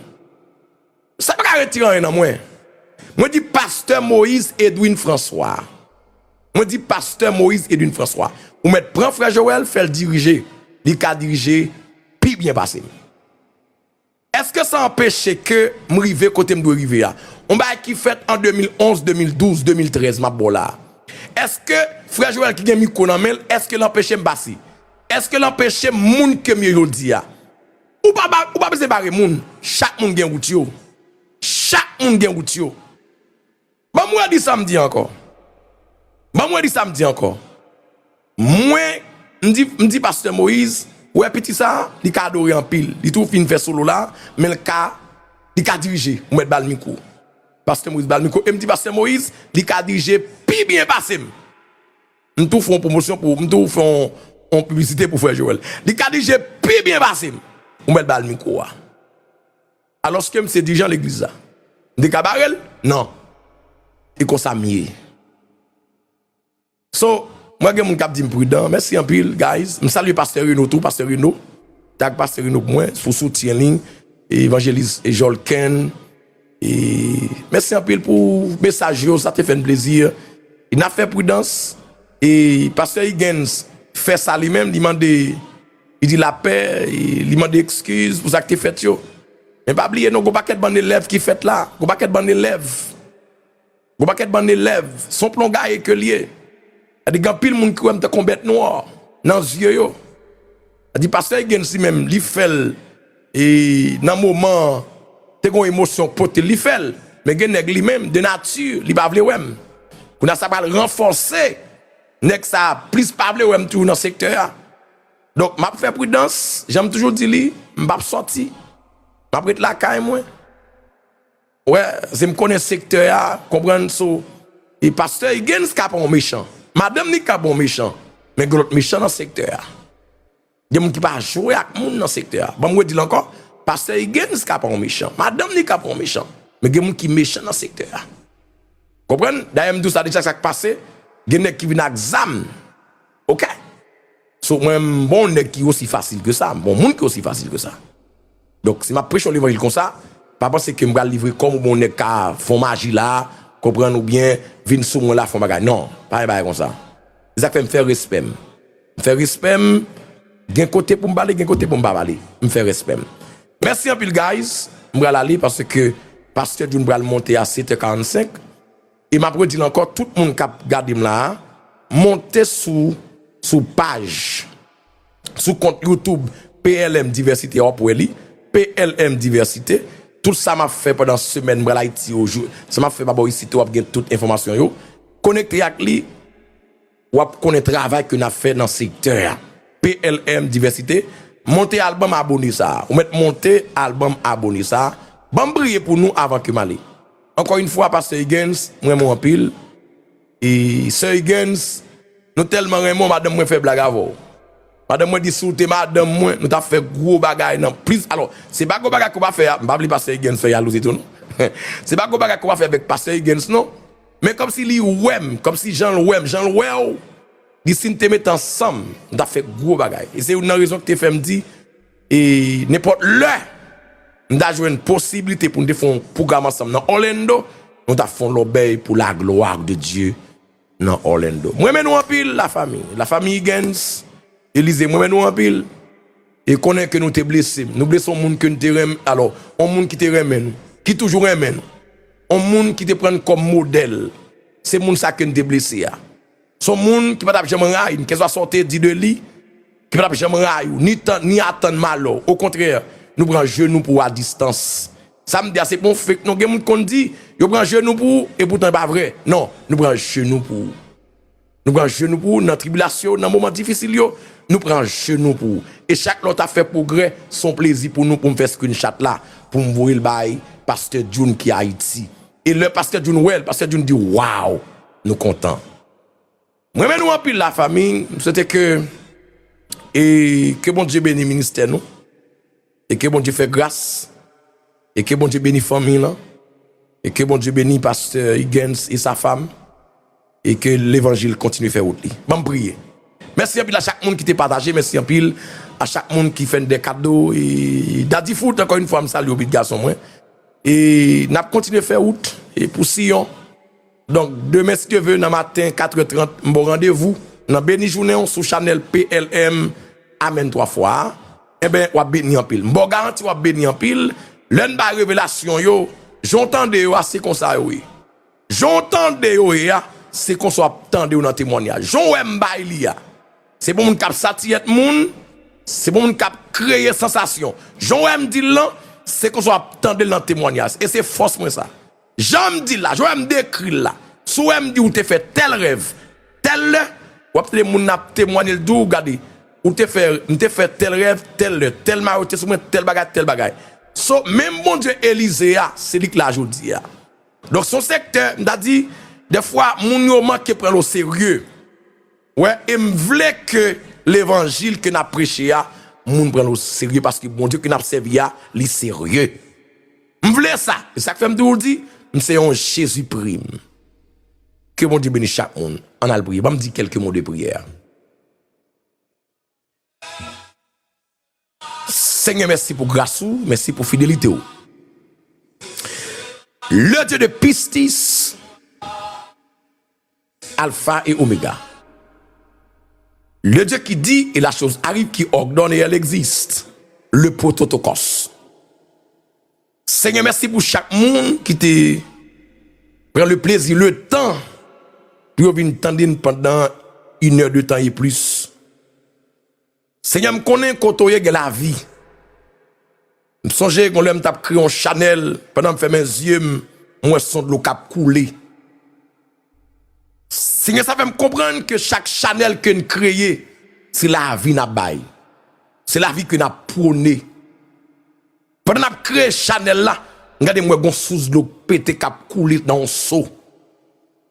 Sa pa ka retire anyen nan mwen. Mwen di Pastè Moïse Edwin François. Mwen di Pastè Moïse Edwin François. Ou mèt pran Frè Joel, fè l dirije. Li ka dirije pi byen pase m. Èske sa anpeche ke m rive kote m dwe rive a? Yon bagay ki fèt an de mil onz, de mil douz, de mil trèz, m ap ba w la a. Èske Frè Joel ki gen mikwo nan men l, èske l anpeche m pase? Èske l anpeche m moun ke m ye jodi a? Ou pa, ba- ou pa bezwen bare moun. Chak moun gen wout yo. Chak moun gen wout yo. Ban m redi sa m di ankò. Ban m redi sa m di ankò. Mwen, m di, m di Pastè Moïse, ou wè piti sa a, li ka adore anpil. Li tou fin fè solo la, men l ka, li ka dirije. Ou mèt ba l mikwo. Pastè Moïse ba l mikwo. E m di Pastè Moïse, li ka dirije pi byen pase m. M tou fè yon pwomosyon pou, m tou fè yon, yon piblisite pou Frè Joel. Li ka dirije pi byen pase m. Ou mèt ba l mikwo a. Alòske m se dirijan legliz la. M te ka bare l? Non. E konsa m ye. So, mwen gen moun k ap di m pridan. Mèsi anpil, guys. M salye Pastè Reno tou, Pastè Reno. Tag Pastè Reno pou mwen, pou soutyen li. Evanjelis Jolken. E mèsi anpil pou mesaj yo, sa te fè n plezi. E n ap fè pridans. E Pastè Higgins fè sa li menm, li mande, li di lapè, e li mande ekskiz pou sa k te fèt yo. Men pa bliye non, gon pakèt bann elèv ki fèt la, gon pakèt bann elèv. Gon pakèt bann elèv, se yon plongaye ke l ye. Sa di gen anpil moun ki wè m tankou yon bèt nwa nan zye yo. Sa di Pastè Higgins li menm, li fè l, e nan moman an, te gen yon emosyon k pote l, li fè l. Men gen nèg li menm, de nati, li pa vle wè m. Kounye a sa pral ranfòse nèg sa a plis pa vle wè m toujou nan sektè a. Donk, m ap fè pridans, jan m toujou di li, m p ap sòti. M ap ret lakay mwen. Wè, se m konnen sektè a, konprann so. E Pastè Higgins ka pa yon mechan. Madanm li ka pa yon mechan. Men gen lòt mechan nan sektè a. Gen moun ki pa jwe ak moun nan sektè a. Ban m redi l ankò. Pastè Higgins ka pa yon mechan. Madanm li ka pa yon mechan. Men gen moun ki mechan nan sektè a. Konprann? Dayè m di w sa deja sa k pase. Gen nèg ki vin ak zam. Oke? So, mwen, m pa yon nèg ki osi fasil ke sa. M pa yon moun ki osi fasil ke sa. Donk, si m ap preche yon levanjil konsa, pa panse ke m pral livre kò m oubyen yon nèg ka fè yon maji la, konprann, oubyen vin sou mwen la, fè yon bagay. Non, pa gen bagay konsa. Se sa k fè m fè respè m. M fè respè m, gen kote pou m pale, gen kote pou m pa pale. M fè respè m. Mèsi anpil, guys. M pral ale paske Pastè Jun pral monte a sèt è karannsenk. E m ap redi l ankò, tout moun k ap gade m la a, monte sou, sou paj, sou kont YouTube P L M Divèsite, w ap wè li, P L M Divèsite. Tout sa m ap fè pandan semèn, m pral Ayiti yo, jou, sa m ap fè pa bò isit yo, w ap gen tout enfòmasyon yo. Konekte ak li, w ap konnen travay ke n ap fè nan sektè a. P L M Divèsite, monte al ban m abone sa a. Ou mèt monte al ban m abone sa a. Ban m priye pou nou avan ke m ale. Ankò yon fwa, Pastè Higgins, m renmen w anpil. E Sè Higgins, nou tèlman renmen w, madanm mwen fè blag avè w. Madanm mwen di, si w te madanm mwen, nou t ap fè gwo bagay nan plis. Alò, se pa gwo bagay ke w pa fè a, m pa vle Pastè Higgins fè jalouzi tou, non. Se pa gwo bagay ke w pa fè avèk Pastè Higgins, non. Men kòmsi li wè m, kòmsi jan l wè m, jan l wè w, li si n te met ansanm, n t ap fè gwo bagay. E se youn nan rezon ki te fè m di, e nenpòt lè m ta jwenn posiblite pou n te fè yon pwogram ansanm nan Orlando, nou t ap fè yon lòbèy pour la gloire de Dieu nan Orlando. M renmen nou anpil, lafanmi. Lafanmi Higgins, Elize, m renmen nou anpil. E konnen ke nou te blese m. Nou blese yon moun ke n te renmen, alò, yon moun ki te renmen nou, ki toujou renmen nou. Yon moun ki te pran n kòm modèl. Se moun sa ke n te blese a. Se yon moun ki pa t ap janm rayi n, kèlswa sa w te di de li, ki pa t ap janm rayi w, ni tan, ni atann malè w. Okontrè, Nou pran jenou pou ou a distans. Sa m di a, se pa yon fake non. Gen moun ki konn di, yo pran jenou pou ou, e poutan e pa vre. Non, nou pran jenou pou ou. Nou pran jenou pou ou nan tribilasyon, nan moman difisil yo. Nou pran jenou pou ou. E chak lè w ta fè pwogrè, se yon plezi pou nou pou m fè screenshot la, pou m voye l bay Pastè Jun ki Ayiti. E lè Pastè Jun wè l, Pastè Jun di, "Waw, nou kontan." M renmen nou anpil, lafanmi. M swete ke, e, ke Bondye beni ministè nou. E ke Bondye fè gras. E ke Bondye beni fanmi lan. E ke Bondye beni Pastè Higgins e sa fam. E ke levanjil kontinye fè wout li. Ban m priye. Mèsi anpil a chak moun ki te pataje. Mèsi anpil a chak moun ki fè n de kado. E Daddy Foot, ankò yon fwa, m salye w, pitit gason mwen. E n ap kontinye fè wout, e pou Siyon. Donk, demen, si Dye ve, nan maten, katrè trant, m ba w randevou nan Beni Jounen w sou chanèl P L M Amèn twa fwa a. Enben, w ap beni anpil. M ba w garanti w ap beni anpil. Lè n bay revelasyon yo, jan w tande yo a, se konsa yo ye. Jan w tande yo ye a, se konsa w ap tande yo nan temwanyaj. Jan w wè m bay li a, se pou moun k ap satiyèt moun, se pou moun k ap kreye sansasyon. Jan w wè m di l lan, se konsa w ap tande l nan temwanyaj. E se fòs mwen sa. Jan m di l la, jan w wè m dekri l la, si w wè m di w te fè tèl rèv, tèl lè, w ap tande moun nan ap temwanye l di w, gade, ou te fè, m te fè tèl rèv, tèl lè, tèl mari te sou mwen, tèl bagay, tèl bagay. So, menm Bondye Elize a, se li k la jodi a. Donk, se yon sektè, m ta di, dèfwa, moun yo manke pran l oserye. Wè, e m vle ke levanjil ke n ap preche a, moun pran l oserye, paske Bondye ke n ap sèvi a, li serye. M vle sa. E sa k fè m toujou di, m se yon Jezi prim. Ke Bondye beni chak moun. Ann al priye. Ban m di kèlke mo de priyè. Senyè, mèsi pou gras ou, mèsi pou fidelite w. Le Dieu de pistis, Alpha et Omega. Le Dieu qui dit et la chose arrive, qui ordonne et elle existe. Le Prototokos. Senyè, mèsi pou chak moun ki te pran le plezi, le tan, pou yo vin tande n pandan inè de tan e plis. Senyè, m konnen kote w ye gen lavi. M sonje gon lè m t ap kreye yon chanèl, pandan m fèmen zye m, m wè se yon dlo k ap koule. Senyè, sa fè m konprann ke chak chanèl ke n kreye, se lavi n ap bay. Se lavi ke n ap pwone. Pandan n ap kreye chanèl la, m gade m wè gon sous dlo k pete k ap koule nan yon so.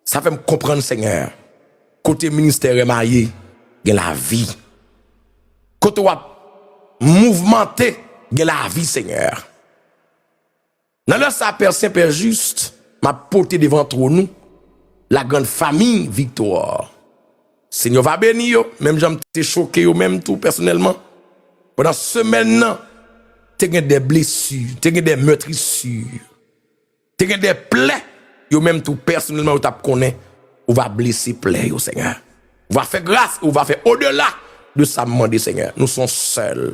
Sa fè m konprann, Senyè, kote ministè Rèma ye, gen lavi. Kote w ap mouvmante, gen lavi, Senyè. Nan lè sa, Pè Sen, Pè Jis, m ap pote devan twòn ou la grande famille Victor. Senyè va beni yo, menm jan m te choke yo menm tou pèsonèlman. Pandan semèn nan, te gen de blesi, te gen de mètrisir, te gen de plè, yo menm tou pèsonèlman yo t ap konnen, ou va blese plè yo, Senyè. Ou va fè gras, ou va fè odela de sa m mande, Senyè. Nou se yon sèl.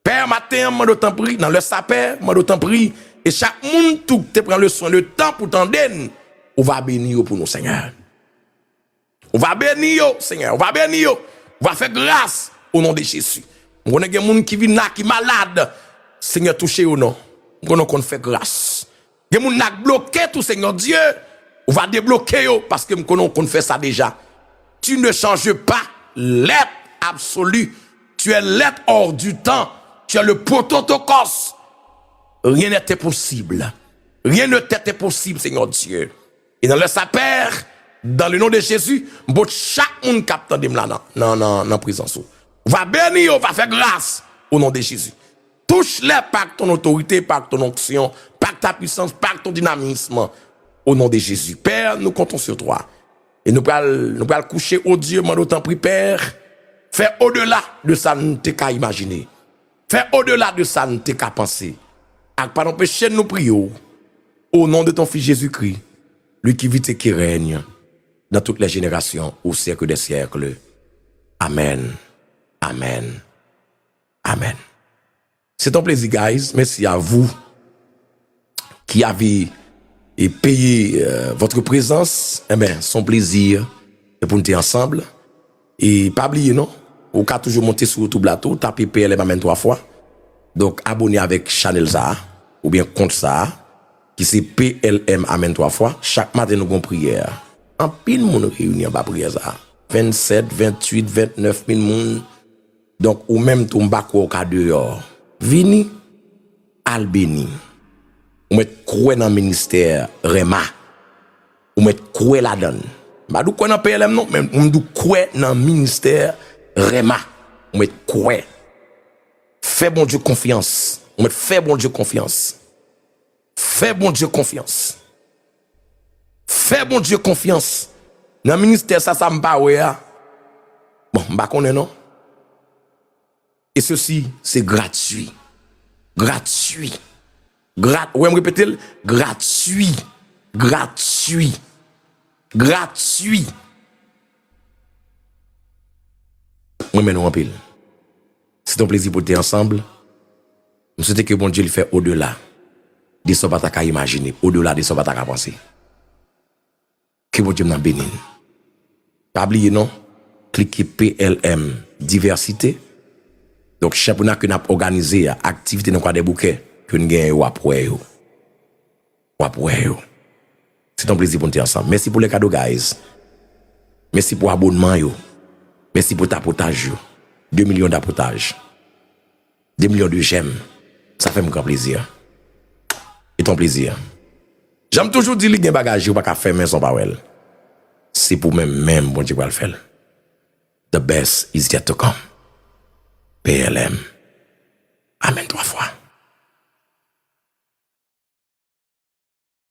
Pè, maten an, m mande w tanpri, nan lè sa, Pè, m mande w tanpri, e chak moun tou ki te pran le swen, le tan pou tande n, ou va beni yo pou nou, Senyè. Ou va beni yo, Senyè, ou va beni yo, ou va fè gras, o non de Jezi. M konnen gen moun ki vin la, ki malad, Senyè, touche yo non. M konnen w konn fè gras. Gen moun la k bloke tou, Senyè Dye, ou va debloke yo, paske m konnen w konn fè sa deja. Tu ne changes pas, l'être absolu. Tu es l'être hors du temps. Tu es le prototokos. Rien n'est impossible. Rien ne t'est impossible, Senyè Dye. E nan lè sa, Pè, dans le nom de Jésus, m pot chak moun k ap tande m la nan, nan, nan, nan prezans ou. Va beni yo, va fè gras, o non de Jezi. Touche-les par ton autorité, par ton onction, par ta puissance, par ton dynamisme, au nom de Jésus. Pè, nou kontan sur toi. E nou pral, nou pral kouche, o Dye, mande w tanpri, Pè, fè odela de sa n te ka imajine. Fè odela de sa n te ka panse. Ak pa n anpeche n nou priye w, au nom de ton Fils Jésus-Christ, lui qui vit et qui règne dans toutes les générations, au siècle des siècles. Amen. Amen. Amen. C'est un plaisir, guys. Merci à vous qui avez, eh, payé, euh, votre présence. Eh ben, c'est un plaisir. E pou n te ansanm. E pa bliye non, ou ka toujou monte sou YouTube la tou, tape P L M Amen twa fwa. Donk, abone avèk chanèl sa a, oubyen kont sa a, ki se P L M Amèn twa fwa. Chak maten, nou gon priyè. Anpil moun reyini anba priyè sa a. Vennsèt, venntuit, ventnèf mil moun. Donk, ou menm tou, m pa kwè w ka deyò. Vini, al beni. Ou mèt kwè nan ministè Rema. Ou mèt kwè ladan l. M pa di w kwè nan P L M non, men m di w kwè nan ministè Rema. Ou mèt kwè. Fè Bondye konfyans. Ou mèt fè Bondye konfyans. Fè Bondye konfyans. Fè Bondye konfyans. Nan ministè sa, sa m pa wè a. Bon, m pa konnen non. E sesi, se gratui. Gratui. Grat, ou wè m repete l? Gratui. Gratui. Gratui. Mwen renmen nou anpil. Se te yon plezi pou te ansanm. M swete ke Bondye li fè odela de sa w pa ta ka imajine, odela de sa w pa ta ka panse. Ke Bondye m nan beni n. Pa bliye non, klike P L M Divèsite. Donk, chanpyona ke n ap òganize a, aktivite nan Kwadèboukè ke n genyen yo, w ap wè yo. W ap wè yo. Se te yon plezi pou n te ansanm. Mèsi pou lè kado, guys. Mèsi pou abònman yo. Mèsi pou tapotaj yo. De milyon tapotaj. De milyon de j'aime. Sa fè m gran plezi. Se te yon plezi. Jan m toujou di, li gen bagay ou pa ka fèmen san w pa wè l. Se pou menm, menm Bondye pral fè l. The best is yet to come. P L M. Amèn twa.